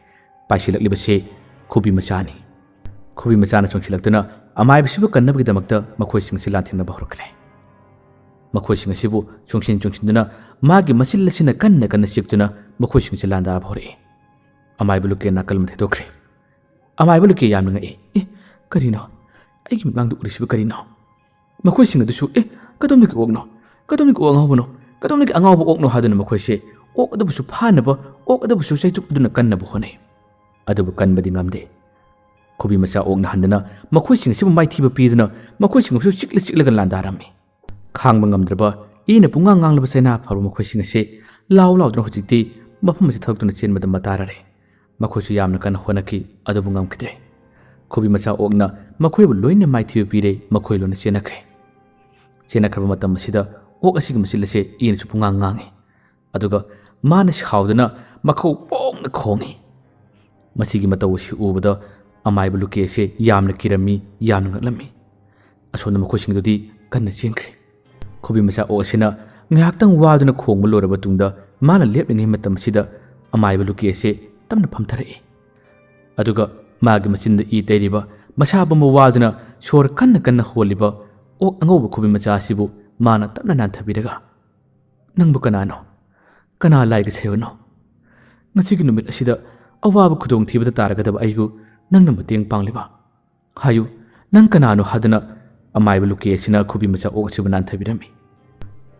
ꯄꯥꯏꯁꯤꯜꯂꯛꯂꯤꯕꯁꯤ ꯈꯨꯕꯤ ꯃꯆꯥꯅꯤ꯫ ꯈꯨꯕꯤ ꯃꯆꯥꯅ ꯆꯣꯡꯁꯤꯜꯂꯛꯇꯨꯅ ꯑꯃꯥꯏꯕꯁꯤꯕꯨ ꯀꯟꯅꯕꯒꯤꯗꯃꯛꯇ ꯃꯈꯣꯏꯁꯤꯡ ꯑꯁꯤ ꯂꯥꯟꯊꯦꯡꯅꯕ ꯍꯧꯔꯛꯈ꯭ꯔꯦ꯫ ꯃꯈꯣꯏꯁꯤꯡ ꯑꯁꯤꯕꯨ ꯆꯣꯡꯁꯤꯟ ꯆꯣꯡꯁꯤꯟꯗꯨꯅ ꯃꯥꯒꯤ ꯃꯆꯤꯜ ꯑꯁꯤꯅ ꯀꯟꯅ ꯀꯟꯅ ꯆꯤꯛꯇꯨꯅ ꯃꯈꯣꯏꯁꯤꯡꯁꯤ ꯂꯥꯟꯗꯥꯕ ꯍꯧꯔꯛꯏ꯫ ꯑꯃꯥꯏꯕ ꯂꯨꯀꯦ ꯅꯥꯀꯜ ꯑꯃ ꯊꯦꯗꯣꯛꯈ꯭ꯔꯦ꯫ ꯑꯃꯥꯏꯕ ꯂꯨꯀꯦ ꯌꯥꯝꯅ ꯉꯛꯏ꯫ "ꯑꯦ, ꯀꯔꯤꯅꯣ? ꯑꯩꯒꯤ ꯃꯤꯠꯃꯥꯡꯗ ꯎꯔꯤꯁꯤꯕꯨ ꯀꯔꯤꯅꯣ?" ꯃꯈꯣꯏꯁꯤꯡ ꯑꯗꯨꯁꯨ, "ꯑꯦ, ꯀꯗꯣꯝꯗꯒꯤ ꯑꯣꯛꯅꯣ? ꯀꯗꯣꯝꯗꯒꯤ ꯑꯉꯥꯎꯕꯅꯣ? ꯀꯗꯣꯝꯗꯒꯤ ꯑꯉꯥꯎꯕ ꯑꯣꯛꯅꯣ?" ꯍꯥꯏꯗꯨꯅ ꯃꯈꯣꯏꯁꯦ ꯑꯣꯛ ꯑꯗꯨꯕꯨꯁꯨ ꯐꯥꯅꯕ, ꯑꯣꯛ ꯑꯗꯨꯕꯨꯁꯨ ꯆꯩꯇꯨꯞ ꯑꯗꯨꯅ ꯀꯟꯅꯕ ꯍꯣꯠꯅꯩ꯫ ꯑꯗꯨꯕꯨ ꯀꯟꯕꯗꯤ ꯉꯝꯗꯦ꯫ ꯈꯨꯕꯤ ꯃꯆꯥ ꯑꯣꯛꯅ ꯍꯟꯗꯅ ꯃꯈꯣꯏꯁꯤꯡ ꯑꯁꯤꯕꯨ ꯃꯥꯏꯊꯤꯕ ꯄꯤꯗꯨꯅ ꯃꯈꯣꯏꯁꯤꯡ ꯑꯁꯤꯕꯨ ꯆꯤꯛꯂ ꯆꯤꯛꯂꯒ ꯂꯥꯟꯗꯥꯔꯝꯃꯤ꯫ ꯈꯥꯡꯕ ꯉꯝꯗ꯭ꯔꯕ, ꯏꯅ ꯄꯨꯡꯉꯥꯡ ꯉꯥꯡꯂꯕ ꯆꯩꯅꯥ ꯐꯥꯎꯔꯕ ꯃꯈꯣꯏꯁꯤꯡ ꯑꯁꯤ ꯂꯥꯎ ꯂꯥꯎꯗꯨꯅ ꯍꯧꯖꯤꯛꯇꯤ ꯃꯐꯝ ꯑꯁꯤ ꯊꯥꯗꯣꯛꯇꯨꯅ ꯆꯦꯟꯕꯗ ꯃꯇꯥꯔꯔꯦ꯫ ꯃꯈꯣꯏꯁꯨ ꯌꯥꯝꯅ ꯀꯟꯅ ꯍꯣꯠꯅꯈꯤ, ꯑꯗꯨꯕꯨ ꯉꯝꯈꯤꯗ꯭ꯔꯦ꯫ ꯈꯨꯕꯤ ꯃꯆꯥ ꯑꯣꯛꯅ ꯃꯈꯣꯏꯕꯨ ꯂꯣꯏꯅ ꯃꯥꯏꯊꯤꯕ ꯄꯤꯔꯦ, ꯃꯈꯣꯏ ꯂꯣꯏꯅ ꯆꯦꯟꯅꯈ꯭ꯔꯦ꯫ ꯆꯦꯟꯅꯈ꯭ꯔꯕ ꯃꯇꯝ ꯑꯁꯤꯗ ꯑꯣꯛ ꯑꯁꯤꯒꯤ ꯃꯆꯤꯜ ꯑꯁꯦ ꯏꯅꯁꯨ ꯄꯨꯡꯉꯥꯡ ꯉꯥꯡꯉꯤ꯫ ꯑꯗꯨꯒ ꯃꯥꯅ ꯁꯥꯎꯗꯨꯅ ꯃꯈꯧ ꯄꯣꯡꯅ ꯈꯣꯡꯏ꯫ ꯃꯁꯤꯒꯤ ꯃꯇꯧ ꯑꯁꯤ ꯎꯕꯗ ꯑꯃꯥꯏꯕ ꯂꯨꯀꯦ ꯑꯁꯦ ꯌꯥꯝꯅ ꯀꯤꯔꯝꯃꯤ, ꯌꯥꯝꯅ ꯉꯛꯂꯝꯃꯤ꯫ ꯑꯁꯣꯝꯗ ꯃꯈꯣꯏꯁꯤꯡꯗꯨꯗꯤ ꯀꯟꯅ ꯆꯦꯟꯈ꯭ꯔꯦ꯫ ꯈꯨꯕꯤ ꯃꯆꯥ ꯑꯣꯛ ꯑꯁꯤꯅ ꯉꯥꯏꯍꯥꯛꯇꯪ ꯋꯥꯗꯨꯅ ꯈꯣꯡꯕ ꯂꯣꯏꯔꯕ ꯇꯨꯡꯗ ꯃꯥꯅ ꯂꯦꯞꯂꯤꯉꯩ ꯃꯇꯝ ꯑꯁꯤꯗ ꯑꯃꯥꯏꯕ ꯂꯨꯀꯦ ꯑꯁꯦ ꯇꯞꯅ ꯐꯝꯊꯔꯛꯏ꯫ ꯑꯗꯨꯒ ꯃꯥꯒꯤ ꯃꯆꯤꯟꯗ ꯏ ꯇꯩꯔꯤꯕ, ꯃꯁꯥ ꯄꯨꯝꯕ ꯋꯥꯗꯨꯅ ꯁꯣꯔ ꯀꯟꯅ ꯀꯟꯅ ꯍꯣꯜꯂꯤꯕ ꯑꯣꯛ ꯑꯉꯧꯕ ꯈꯨꯕꯤ ꯃꯆꯥ ꯑꯁꯤꯕꯨ ꯃꯥꯅ ꯇꯞꯅ ꯅꯥꯟꯊꯕꯤꯔꯒ, "ꯅꯪꯕꯨ ꯀꯅꯥꯅꯣ? ꯀꯅꯥ ꯂꯥꯏꯒ ꯁꯩꯌꯣꯅꯣ? ꯉꯁꯤꯒꯤ ꯅꯨꯃꯤꯠ ꯑꯁꯤꯗ ꯑꯋꯥꯕ ꯈꯨꯗꯣꯡꯊꯤꯕꯗ ꯇꯥꯔꯒꯗꯕ ꯑꯩꯕꯨ ꯅꯪꯅ ꯃꯇꯦꯡ ꯄꯥꯡꯂꯤꯕ? ꯍꯥꯏꯌꯨ, ꯅꯪ ꯀꯅꯥꯅꯣ?" ꯍꯥꯏꯗꯨꯅ ꯑꯃꯥꯏꯕ ꯂꯨꯀꯦ ꯑꯁꯤꯅ ꯈꯨꯕꯤ ꯃꯆꯥ ꯑꯣꯛ ꯑꯁꯤꯕꯨ ꯅꯥꯟꯊꯕꯤꯔꯝꯃꯤ꯫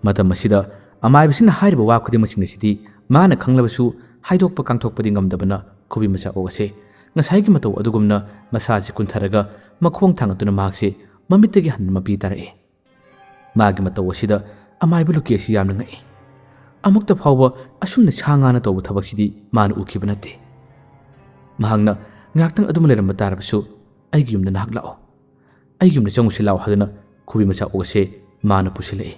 ꯃꯇꯝ ꯑꯁꯤꯗ ꯑꯃꯥꯏꯕꯁꯤꯅ ꯍꯥꯏꯔꯤꯕ ꯋꯥ ꯈꯨꯗꯤꯡꯃꯛꯁꯤꯡ ꯑꯁꯤꯗꯤ ꯃꯥꯅ ꯈꯪꯂꯕꯁꯨ ꯍꯥꯏꯗꯣꯛꯄ ꯀꯥꯡꯊꯣꯛꯄꯗꯤ ꯉꯝꯗꯕꯅ ꯈꯨꯕꯤ ꯃꯆꯥ ꯑꯣꯛ ꯑꯁꯦ ꯉꯁꯥꯏꯒꯤ ꯃꯇꯧ ꯑꯗꯨꯒꯨꯝꯅ ꯃꯁꯥꯁꯤ ꯀꯨꯟꯊꯔꯒ ꯃꯈꯣꯡ ꯊꯥꯡꯒꯠꯇꯨꯅ ꯃꯍꯥꯛꯁꯦ ꯃꯃꯤꯠꯇꯒꯤ ꯍꯟꯅ ꯃꯄꯤ ꯇꯥꯔꯛꯏ꯫ ꯃꯥꯒꯤ ꯃꯇꯧ ꯑꯁꯤꯗ ꯑꯃꯥꯏꯕ ꯂꯨꯀꯦ ꯑꯁꯤ ꯌꯥꯝꯅ ꯉꯛꯏ꯫ ꯑꯃꯨꯛꯇ ꯐꯥꯎꯕ ꯑꯁꯨꯝꯅ ꯁꯥ ꯉꯥꯅ ꯇꯧꯕ ꯊꯕꯛꯁꯤꯗꯤ ꯃꯥꯅ ꯎꯈꯤꯕ ꯅꯠꯇꯦ꯫ ꯃꯍꯥꯛꯅ ꯉꯥꯏꯍꯥꯛꯇꯪ ꯑꯗꯨꯝ ꯂꯩꯔꯝꯕ ꯇꯥꯔꯕꯁꯨ, "ꯑꯩꯒꯤ ꯌꯨꯝꯗ ꯅꯍꯥꯛ ꯂꯥꯛꯑꯣ, ꯑꯩꯒꯤ ꯌꯨꯝꯗ ꯆꯪꯉꯨꯁꯤ ꯂꯥꯛꯑꯣ" ꯍꯥꯏꯗꯨꯅ ꯈꯨꯕꯤ ꯃꯆꯥ ꯑꯣꯛ ꯑꯁꯦ ꯃꯥꯅ ꯄꯨꯁꯤꯜꯂꯛꯏ꯫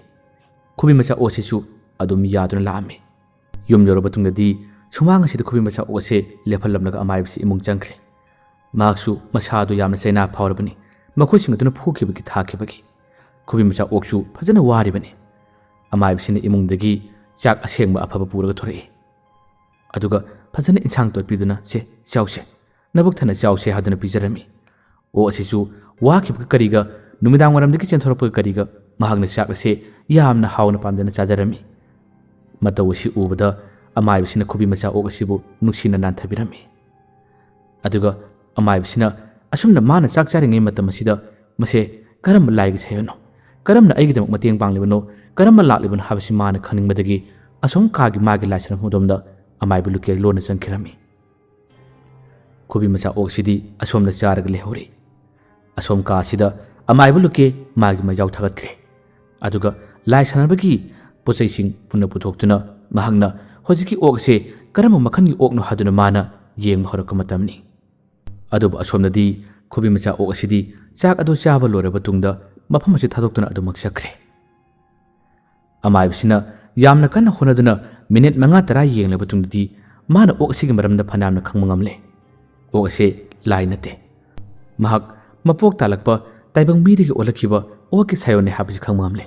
ꯈꯨꯕꯤ ꯃꯆꯥ ꯑꯣꯛ ꯑꯁꯤꯁꯨ ꯑꯗꯨꯝ ꯌꯥꯗꯨꯅ ꯂꯥꯛꯑꯝꯃꯤ꯫ ꯌꯨꯝ ꯌꯧꯔꯕ ꯇꯨꯡꯗꯗꯤ ꯁꯨꯃꯥꯡ ꯑꯁꯤꯗ ꯈꯨꯕꯤ ꯃꯆꯥ ꯑꯣꯛ ꯑꯁꯦ ꯂꯦꯞꯍꯜꯂꯝꯂꯒ ꯑꯃꯥꯏꯕꯁꯤ ꯏꯃꯨꯡ ꯆꯪꯈ꯭ꯔꯦ꯫ ꯃꯍꯥꯛꯁꯨ ꯃꯁꯥꯗꯨ ꯌꯥꯝꯅ ꯆꯩꯅꯥ ꯐꯥꯎꯔꯕꯅꯤ꯫ ꯃꯈꯣꯏꯁꯤꯡ ꯑꯗꯨꯅ ꯐꯨꯈꯤꯕꯒꯤ ꯊꯥꯈꯤꯕꯒꯤ꯫ ꯈꯨꯕꯤ ꯃꯆꯥ ꯑꯣꯛꯁꯨ ꯐꯖꯅ ꯋꯥꯔꯤꯕꯅꯤ꯫ ꯑꯃꯥꯏꯕꯁꯤꯅ ꯏꯃꯨꯡꯗꯒꯤ ꯆꯥꯛ ꯑꯁꯦꯡꯕ ꯑꯐꯕ ꯄꯨꯔꯒ ꯊꯣꯔꯛꯏ꯫ ꯑꯗꯨꯒ ꯐꯖꯅ ꯏꯟꯁꯥꯡ ꯇꯣꯠꯄꯤꯗꯨꯅ, "ꯁꯦ, ꯆꯥꯎꯁꯦ, ꯅꯕꯨꯛ ꯊꯟꯅ ꯆꯥꯎꯁꯦ" ꯍꯥꯏꯗꯨꯅ ꯄꯤꯖꯔꯝꯃꯤ꯫ ꯑꯣꯛ ꯑꯁꯤꯁꯨ ꯋꯥꯈꯤꯕꯒ ꯀꯔꯤꯒ, ꯅꯨꯃꯤꯗꯥꯡ ꯋꯥꯏꯔꯝꯗꯒꯤ ꯆꯦꯟꯊꯣꯔꯛꯄꯒ ꯀꯔꯤꯒ, ꯃꯍꯥꯛꯅ ꯆꯥꯛ ꯑꯁꯦ ꯌꯥꯝꯅ ꯍꯥꯎꯅ ꯄꯥꯝꯖꯅ ꯆꯥꯖꯔꯝꯃꯤ꯫ ꯃꯇꯧ ꯑꯁꯤ ꯎꯕꯗ ꯑꯃꯥꯏꯕꯁꯤꯅ ꯈꯨꯕꯤ ꯃꯆꯥ ꯑꯣꯛ ꯑꯁꯤꯕꯨ ꯅꯨꯡꯁꯤꯅ ꯅꯥꯟꯊꯕꯤꯔꯝꯃꯤ꯫ ꯑꯗꯨꯒ ꯑꯃꯥꯏꯕꯁꯤꯅ ꯑꯁꯨꯝꯅ ꯃꯥꯅ ꯆꯥꯛ ꯆꯥꯔꯤꯉꯩ ꯃꯇꯝ ꯑꯁꯤꯗ ꯃꯁꯦ ꯀꯔꯝꯕ ꯂꯥꯏꯒꯤ ꯁꯥꯏꯑꯣꯟꯅꯣ, ꯀꯔꯝꯅ ꯑꯩꯒꯤꯗꯃꯛ ꯃꯇꯦꯡ ꯄꯥꯡꯂꯤꯕꯅꯣ, ꯀꯔꯝꯕ ꯂꯥꯛꯂꯤꯕꯅꯣ ꯍꯥꯏꯕꯁꯤ ꯃꯥꯅ ꯈꯪꯅꯤꯡꯕꯗꯒꯤ ꯑꯁꯣꯝ ꯀꯥꯒꯤ ꯃꯥꯒꯤ ꯂꯥꯏ ꯁꯥꯟꯅꯐꯝ ꯑꯗꯣꯝꯗ ꯑꯃꯥꯏꯕ ꯂꯨꯀꯦ ꯂꯣꯟꯅ ꯆꯪꯈꯤꯔꯝꯃꯤ꯫ ꯈꯨꯕꯤ ꯃꯆꯥ ꯑꯣꯛꯁꯤꯗꯤ ꯑꯁꯣꯝꯗ ꯆꯥꯔꯒ ꯂꯩꯍꯧꯔꯤ꯫ ꯑꯁꯣꯝ ꯀꯥ ꯑꯁꯤꯗ ꯑꯃꯥꯏꯕ ꯂꯨꯀꯦ ꯃꯥꯒꯤ ꯃꯩꯖꯥꯎ ꯊꯥꯒꯠꯈ꯭ꯔꯦ꯫ ꯑꯗꯨꯒ ꯂꯥꯏ ꯁꯥꯟꯅꯕꯒꯤ ꯄꯣꯠꯆꯩꯁꯤꯡ ꯄꯨꯟꯅ ꯄꯨꯊꯣꯛꯇꯨꯅ ꯃꯍꯥꯛꯅ ꯍꯧꯖꯤꯛꯀꯤ ꯑꯣꯛ ꯑꯁꯦ ꯀꯔꯝꯕ ꯃꯈꯜꯒꯤ ꯑꯣꯛꯅꯣ ꯍꯥꯏꯗꯨꯅ ꯃꯥꯅ ꯌꯦꯡꯕ ꯍꯧꯔꯛꯄ ꯃꯇꯝꯅꯤ꯫ ꯑꯗꯨꯕꯨ ꯑꯁꯣꯝꯗꯗꯤ ꯈꯨꯕꯤ ꯃꯆꯥ ꯑꯣꯛ ꯑꯁꯤꯗꯤ ꯆꯥꯛ ꯑꯗꯨ ꯆꯥꯕ ꯂꯣꯏꯔꯕ ꯇꯨꯡꯗ ꯃꯐꯝ ꯑꯁꯤ ꯊꯥꯗꯣꯛꯇꯨꯅ ꯑꯗꯨꯃꯛ ꯆꯠꯈ꯭ꯔꯦ꯫ ꯑꯃꯥꯏꯕꯁꯤꯅ ꯌꯥꯝꯅ ꯀꯟꯅ ꯍꯣꯠꯅꯗꯨꯅ ꯃꯤꯅꯤꯠ ꯃꯉꯥ ꯇꯔꯥ ꯌꯦꯡꯂꯕ ꯇꯨꯡꯗꯗꯤ ꯃꯥꯅ ꯑꯣꯛ ꯑꯁꯤꯒꯤ ꯃꯔꯝꯗ ꯐꯅꯌꯥꯝꯅ ꯈꯪꯕ ꯉꯝꯂꯦ꯫ ꯑꯣꯛ ꯑꯁꯤ ꯂꯥꯏ ꯅꯠꯇꯦ꯫ ꯃꯍꯥꯛ ꯃꯄꯣꯛ ꯇꯥꯂꯛꯄ ꯇꯥꯏꯕꯪ ꯃꯤꯗꯒꯤ ꯑꯣꯜꯂꯛꯈꯤꯕ ꯑꯣꯛꯀꯤ ꯁꯥꯏꯑꯣꯟꯅꯤ ꯍꯥꯏꯕꯁꯤ ꯈꯪꯕ ꯉꯝꯂꯦ꯫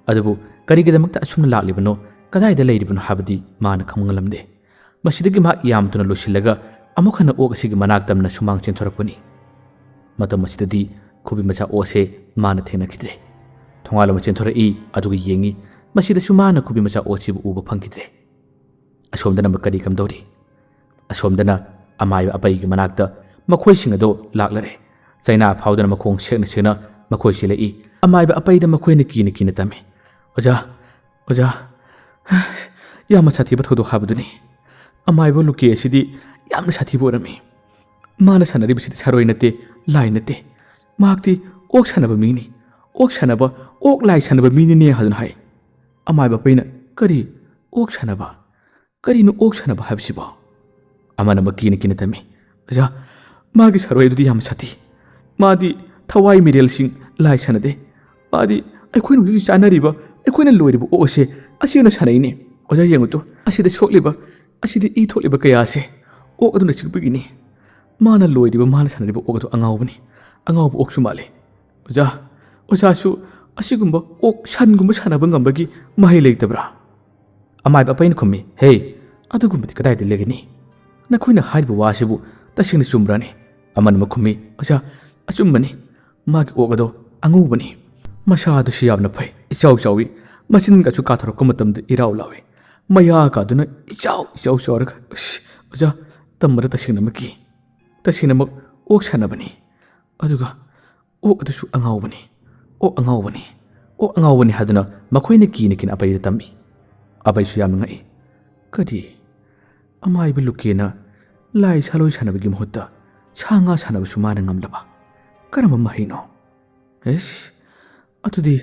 ꯑꯗꯨꯕꯨ ꯀꯔꯤꯒꯤꯗꯃꯛꯇ ꯑꯁꯨꯝꯅ ꯂꯥꯛꯂꯤꯕꯅꯣ, ꯀꯗꯥꯏꯗ ꯂꯩꯔꯤꯕꯅꯣ ꯍꯥꯏꯕꯗꯤ ꯃꯥꯅ ꯈꯪꯕ ꯉꯝꯂꯝꯗꯦ꯫ ꯃꯁꯤꯗꯒꯤ ꯃꯍꯥꯛ ꯌꯥꯝ ꯊꯨꯅ ꯂꯣꯏꯁꯤꯜꯂꯒ ꯑꯃꯨꯛ ꯍꯟꯅ ꯑꯣꯛ ꯑꯁꯤꯒꯤ ꯃꯅꯥꯛ ꯇꯝꯅ ꯁꯨꯃꯥꯡ ꯆꯦꯟꯊꯣꯔꯛꯄꯅꯤ꯫ ꯃꯇꯝ ꯑꯁꯤꯗꯗꯤ ꯈꯨꯕꯤ ꯃꯆꯥ ꯑꯣꯛ ꯑꯁꯦ ꯃꯥꯅ ꯊꯦꯡꯅꯈꯤꯗ꯭ꯔꯦ꯫ ꯊꯣꯡꯒꯥꯜ ꯑꯃ ꯆꯦꯟꯊꯣꯔꯛꯏ, ꯑꯗꯨꯒ ꯌꯦꯡꯉꯤ꯫ ꯃꯁꯤꯗꯁꯨ ꯃꯥꯅ ꯈꯨꯕꯤ ꯃꯆꯥ ꯑꯣꯛ ꯑꯁꯤꯕꯨ ꯎꯕ ꯐꯪꯈꯤꯗ꯭ꯔꯦ꯫ ꯑꯁꯣꯝꯗꯅ ꯑꯃꯨꯛ ꯀꯔꯤ ꯀꯝꯗꯧꯔꯤ? ꯑꯁꯣꯝꯗꯅ ꯑꯃꯥꯏꯕ ꯑꯄꯩꯒꯤ ꯃꯅꯥꯛꯇ ꯃꯈꯣꯏꯁꯤꯡ ꯑꯗꯨ ꯂꯥꯛꯂꯔꯦ꯫ ꯆꯩꯅꯥ ꯐꯥꯎꯗꯅ ꯃꯈꯣꯡ ꯁꯦꯛꯅ ꯁꯦꯛꯅ ꯃꯈꯣꯏ ꯆꯦꯜꯂꯛꯏ꯫ ꯑꯃꯥꯏꯕ ꯑꯄꯩꯗ ꯃꯈꯣꯏꯅ ꯀꯤꯅ ꯀꯤꯅ ꯇꯝꯃꯤ, "ꯑꯣꯖꯥ, ꯑꯣꯖꯥ, ꯌꯥꯝꯅ ꯁꯥꯊꯤꯕ ꯊꯧꯗꯣꯛ ꯍꯥꯏꯕꯗꯨꯅꯤ꯫ ꯑꯃꯥꯏꯕ ꯂꯨꯀꯦ ꯑꯁꯤꯗꯤ ꯌꯥꯝꯅ ꯁꯥꯊꯤꯕ ꯑꯣꯏꯔꯝꯃꯤ꯫ ꯃꯥꯅ ꯁꯥꯟꯅꯔꯤꯕꯁꯤꯗꯤ ꯁꯥꯔꯣꯏ ꯅꯠꯇꯦ, ꯂꯥꯏ ꯅꯠꯇꯦ꯫ ꯃꯍꯥꯛꯇꯤ ꯑꯣꯛ ꯁꯥꯟꯅꯕ ꯃꯤꯅꯤ꯫ ꯑꯣꯛ ꯁꯥꯟꯅꯕ, ꯑꯣꯛ ꯂꯥꯏ ꯁꯥꯟꯅꯕ ꯃꯤꯅꯤꯅꯦ" ꯍꯥꯏꯗꯨꯅ ꯍꯥꯏ꯫ ꯑꯃꯥꯏꯕ ꯑꯄꯩꯅ, "ꯀꯔꯤ? ꯑꯣꯛ ꯁꯥꯟꯅꯕ? ꯀꯔꯤꯅꯣ ꯑꯣꯛ ꯁꯥꯟꯅꯕ ꯍꯥꯏꯕꯁꯤꯕꯣ?" ꯑꯃꯅ ꯑꯃ ꯀꯤꯅ ꯀꯤꯅ ꯇꯝꯃꯤ, "ꯑꯣꯖꯥ, ꯃꯥꯒꯤ ꯁꯥꯔꯣꯏ ꯑꯗꯨꯗꯤ ꯌꯥꯝ ꯁꯥꯊꯤ꯫ ꯃꯥꯗꯤ ꯊꯋꯥꯏ ꯃꯤꯔꯦꯜꯁꯤꯡ ꯂꯥꯏ ꯁꯥꯟꯅꯗꯦ꯫ ꯃꯥꯗꯤ ꯑꯩꯈꯣꯏꯅ ꯍꯧꯖꯤꯛ ꯍꯧꯖꯤꯛ ꯆꯥꯅꯔꯤꯕ, ꯑꯩꯈꯣꯏꯅ ꯂꯣꯏꯔꯤꯕ ꯑꯣꯛ ꯑꯁꯦ, ꯑꯁꯤ ꯑꯣꯏꯅ ꯁꯥꯟꯅꯩꯅꯦ꯫ ꯑꯣꯖꯥ ꯌꯦꯡꯉꯨ ꯇꯨ, ꯑꯁꯤꯗ ꯁꯣꯛꯂꯤꯕ, ꯑꯁꯤꯗ ꯏ ꯊꯣꯛꯂꯤꯕ ꯀꯌꯥ ꯑꯁꯦ ꯑꯣꯛ ꯑꯗꯨꯅ ꯆꯤꯛꯄꯒꯤꯅꯤ꯫ ꯃꯥꯅ ꯂꯣꯏꯔꯤꯕ, ꯃꯥꯅ ꯁꯥꯟꯅꯔꯤꯕ ꯑꯣꯛ ꯑꯗꯨ ꯑꯉꯥꯎꯕꯅꯤ꯫ "ꯑꯉꯥꯎꯕ ꯑꯣꯛꯁꯨ ꯃꯥꯜꯂꯤ꯫ ꯑꯣꯖꯥ, ꯑꯣꯖꯥꯁꯨ ꯑꯁꯤꯒꯨꯝꯕ ꯑꯣꯛ ꯁꯟꯒꯨꯝꯕ ꯁꯥꯟꯅꯕ ꯉꯝꯕꯒꯤ ꯃꯍꯩ ꯂꯩꯇꯕ꯭ꯔꯥ?" ꯑꯃꯥꯏꯕ ꯑꯄꯩꯅ ꯈꯨꯝꯃꯤ, "ꯍꯦ, ꯑꯗꯨꯒꯨꯝꯕꯗꯤ ꯀꯗꯥꯏꯗ ꯂꯩꯒꯅꯤ? ꯅꯈꯣꯏꯅ ꯍꯥꯏꯔꯤꯕ ꯋꯥꯁꯤꯕꯨ ꯇꯁꯦꯡꯅ ꯆꯨꯝꯕ꯭ꯔꯥꯅꯦ?" ꯑꯃꯅ ꯑꯃꯨꯛ ꯈꯨꯝꯃꯤ, "ꯑꯣꯖꯥ, ꯑꯆꯨꯝꯕꯅꯤ꯫ ꯃꯥꯒꯤ ꯑꯣꯛ ꯑꯗꯣ ꯑꯉꯧꯕꯅꯤ꯫ ꯃꯁꯥ ꯑꯗꯨꯁꯨ ꯌꯥꯝꯅ ꯐꯩ, ꯏꯆꯥꯎ ꯆꯥꯎꯏ, ꯃꯆꯤꯟꯒꯁꯨ ꯀꯥꯊꯣꯔꯛꯄ ꯃꯇꯝꯗ ꯏꯔꯥꯎ ꯂꯥꯎꯏ꯫ ꯃꯌꯥ ꯀꯥꯗꯨꯅ ꯏꯆꯥꯎ ꯏꯆꯥꯎ ꯆꯥꯎꯔꯒ, ꯑꯁ, ꯑꯣꯖꯥ, ꯇꯝꯕꯗ ꯇꯁꯦꯡꯅꯃꯛꯀꯤ, ꯇꯁꯦꯡꯅꯃꯛ ꯑꯣꯛ ꯁꯥꯟꯅꯕꯅꯤ꯫ ꯑꯗꯨꯒ ꯑꯣꯛ ꯑꯗꯨꯁꯨ ꯑꯉꯥꯎꯕꯅꯤ, ꯑꯣꯛ ꯑꯉꯥꯎꯕꯅꯤ, ꯑꯣꯛ ꯑꯉꯥꯎꯕꯅꯤ" ꯍꯥꯏꯗꯨꯅ ꯃꯈꯣꯏꯅ ꯀꯤꯅ ꯀꯤꯅ ꯑꯄꯩꯗ ꯇꯝꯃꯤ꯫ ꯑꯄꯩꯁꯨ ꯌꯥꯝꯅ ꯉꯛꯏ꯫ "ꯀꯔꯤ? ꯑꯃꯥꯏꯕ ꯂꯨꯀꯦꯅ ꯂꯥꯏ ꯁꯥꯂꯣꯏ ꯁꯥꯟꯅꯕꯒꯤ ꯃꯍꯨꯠꯇ ꯁꯥ ꯉꯥ ꯁꯥꯟꯅꯕꯁꯨ ꯃꯥꯅ ꯉꯝꯂꯕ? ꯀꯔꯝꯕ ꯃꯍꯩꯅꯣ? ꯑꯦꯁ, ꯑꯗꯨꯗꯤ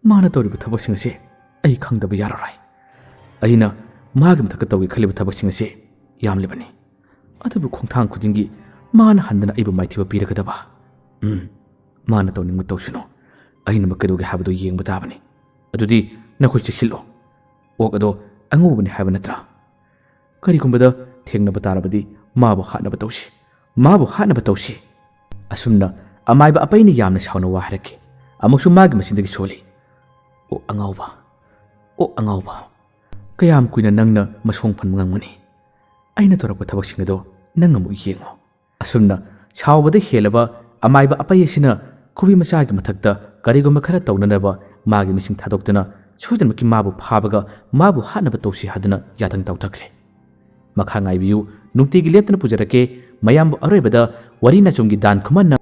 ꯃꯥꯅ ꯇꯧꯔꯤꯕ ꯊꯕꯛꯁꯤꯡ ꯑꯁꯤ ꯑꯩ ꯈꯪꯗꯕ ꯌꯥꯔꯔꯣꯏ꯫ ꯑꯩꯅ ꯃꯥꯒꯤ ꯃꯊꯛꯇ ꯇꯧꯒꯦ ꯈꯜꯂꯤꯕ ꯊꯕꯛꯁꯤꯡ ꯑꯁꯤ ꯌꯥꯝꯂꯤꯕꯅꯤ꯫ ꯑꯗꯨꯕꯨ ꯈꯣꯡꯊꯥꯡ ꯈꯨꯗꯤꯡꯒꯤ ꯃꯥꯅ ꯍꯟꯗꯅ ꯑꯩꯕꯨ ꯃꯥꯏꯊꯤꯕ ꯄꯤꯔꯒꯗꯕ꯫ ꯎꯝ, ꯃꯥꯅ ꯇꯧꯅꯤꯡꯕ ꯇꯧꯁꯅꯨ꯫ ꯑꯩꯅ ꯀꯩꯗꯧꯒꯦ ꯍꯥꯏꯕꯗꯨ ꯌꯦꯡꯕ ꯇꯥꯕꯅꯤ꯫ ꯑꯗꯨꯗꯤ ꯅꯈꯣꯏ ꯆꯦꯛꯁꯤꯜꯂꯨ꯫ ꯑꯣꯛ ꯑꯗꯣ ꯑꯉꯧꯕꯅꯤ ꯍꯥꯏꯕ ꯅꯠꯇ꯭ꯔꯥ? ꯀꯔꯤꯒꯨꯝꯕꯗ ꯊꯦꯡꯅꯕ ꯇꯥꯔꯕꯗꯤ ꯃꯥꯕꯨ ꯍꯥꯠꯅꯕ ꯇꯧꯁꯤ꯫ ꯃꯥꯕꯨ ꯍꯥꯠꯅꯕ ꯇꯧꯁꯤ꯫" ꯑꯁꯨꯝꯅ ꯑꯃꯥꯏꯕ ꯑꯄꯩꯅ ꯌꯥꯝꯅ ꯁꯥꯎꯅ ꯋꯥ ꯍꯥꯏꯔꯛꯈꯤ꯫ ꯑꯃꯨꯛꯁꯨ ꯃꯥꯒꯤ ꯃꯆꯤꯟꯗꯒꯤ ꯁꯣꯜꯂꯤ, "ꯑꯣꯛ ꯑꯉꯥꯎꯕ, ꯑꯣꯛ ꯑꯉꯥꯎꯕ, ꯀꯌꯥꯝ ꯀꯨꯏꯅ ꯅꯪꯅ ꯃꯁꯣꯡ ꯐꯟꯕ ꯉꯝꯒꯅꯤ? ꯑꯩꯅ ꯇꯧꯔꯛꯄ ꯊꯕꯛꯁꯤꯡ ꯑꯗꯣ ꯅꯪ ꯑꯃꯨꯛ ꯌꯦꯡꯉꯨ꯫" ꯑꯁꯨꯝꯅ ꯁꯥꯎꯕꯗ ꯍꯦꯜꯂꯕ ꯑꯃꯥꯏꯕ ꯑꯄꯩ ꯑꯁꯤꯅ ꯈꯨꯕꯤ ꯃꯆꯥꯒꯤ ꯃꯊꯛꯇ ꯀꯔꯤꯒꯨꯝꯕ ꯈꯔ ꯇꯧꯅꯅꯕ ꯃꯥꯒꯤ ꯃꯤꯁꯤꯡ ꯊꯥꯗꯣꯛꯇꯨꯅ ꯁꯣꯏꯗꯅꯃꯛꯀꯤ ꯃꯥꯕꯨ ꯐꯥꯕꯒ ꯃꯥꯕꯨ ꯍꯥꯠꯅꯕ ꯇꯧꯁꯤ ꯍꯥꯏꯗꯨꯅ ꯌꯥꯊꯪ ꯇꯧꯊꯈ꯭ꯔꯦ꯫ ꯃꯈꯥ ꯉꯥꯏꯕꯤꯌꯨ, ꯅꯨꯡꯇꯤꯒꯤ ꯂꯦꯞꯇꯅ ꯄꯨꯖꯔꯛꯀꯦ꯫ ꯃꯌꯥꯝꯕꯨ ꯑꯔꯣꯏꯕꯗ ꯋꯥꯔꯤ ꯅꯆꯨꯝꯒꯤ ꯗꯥꯟ ꯈꯨꯃꯟꯅ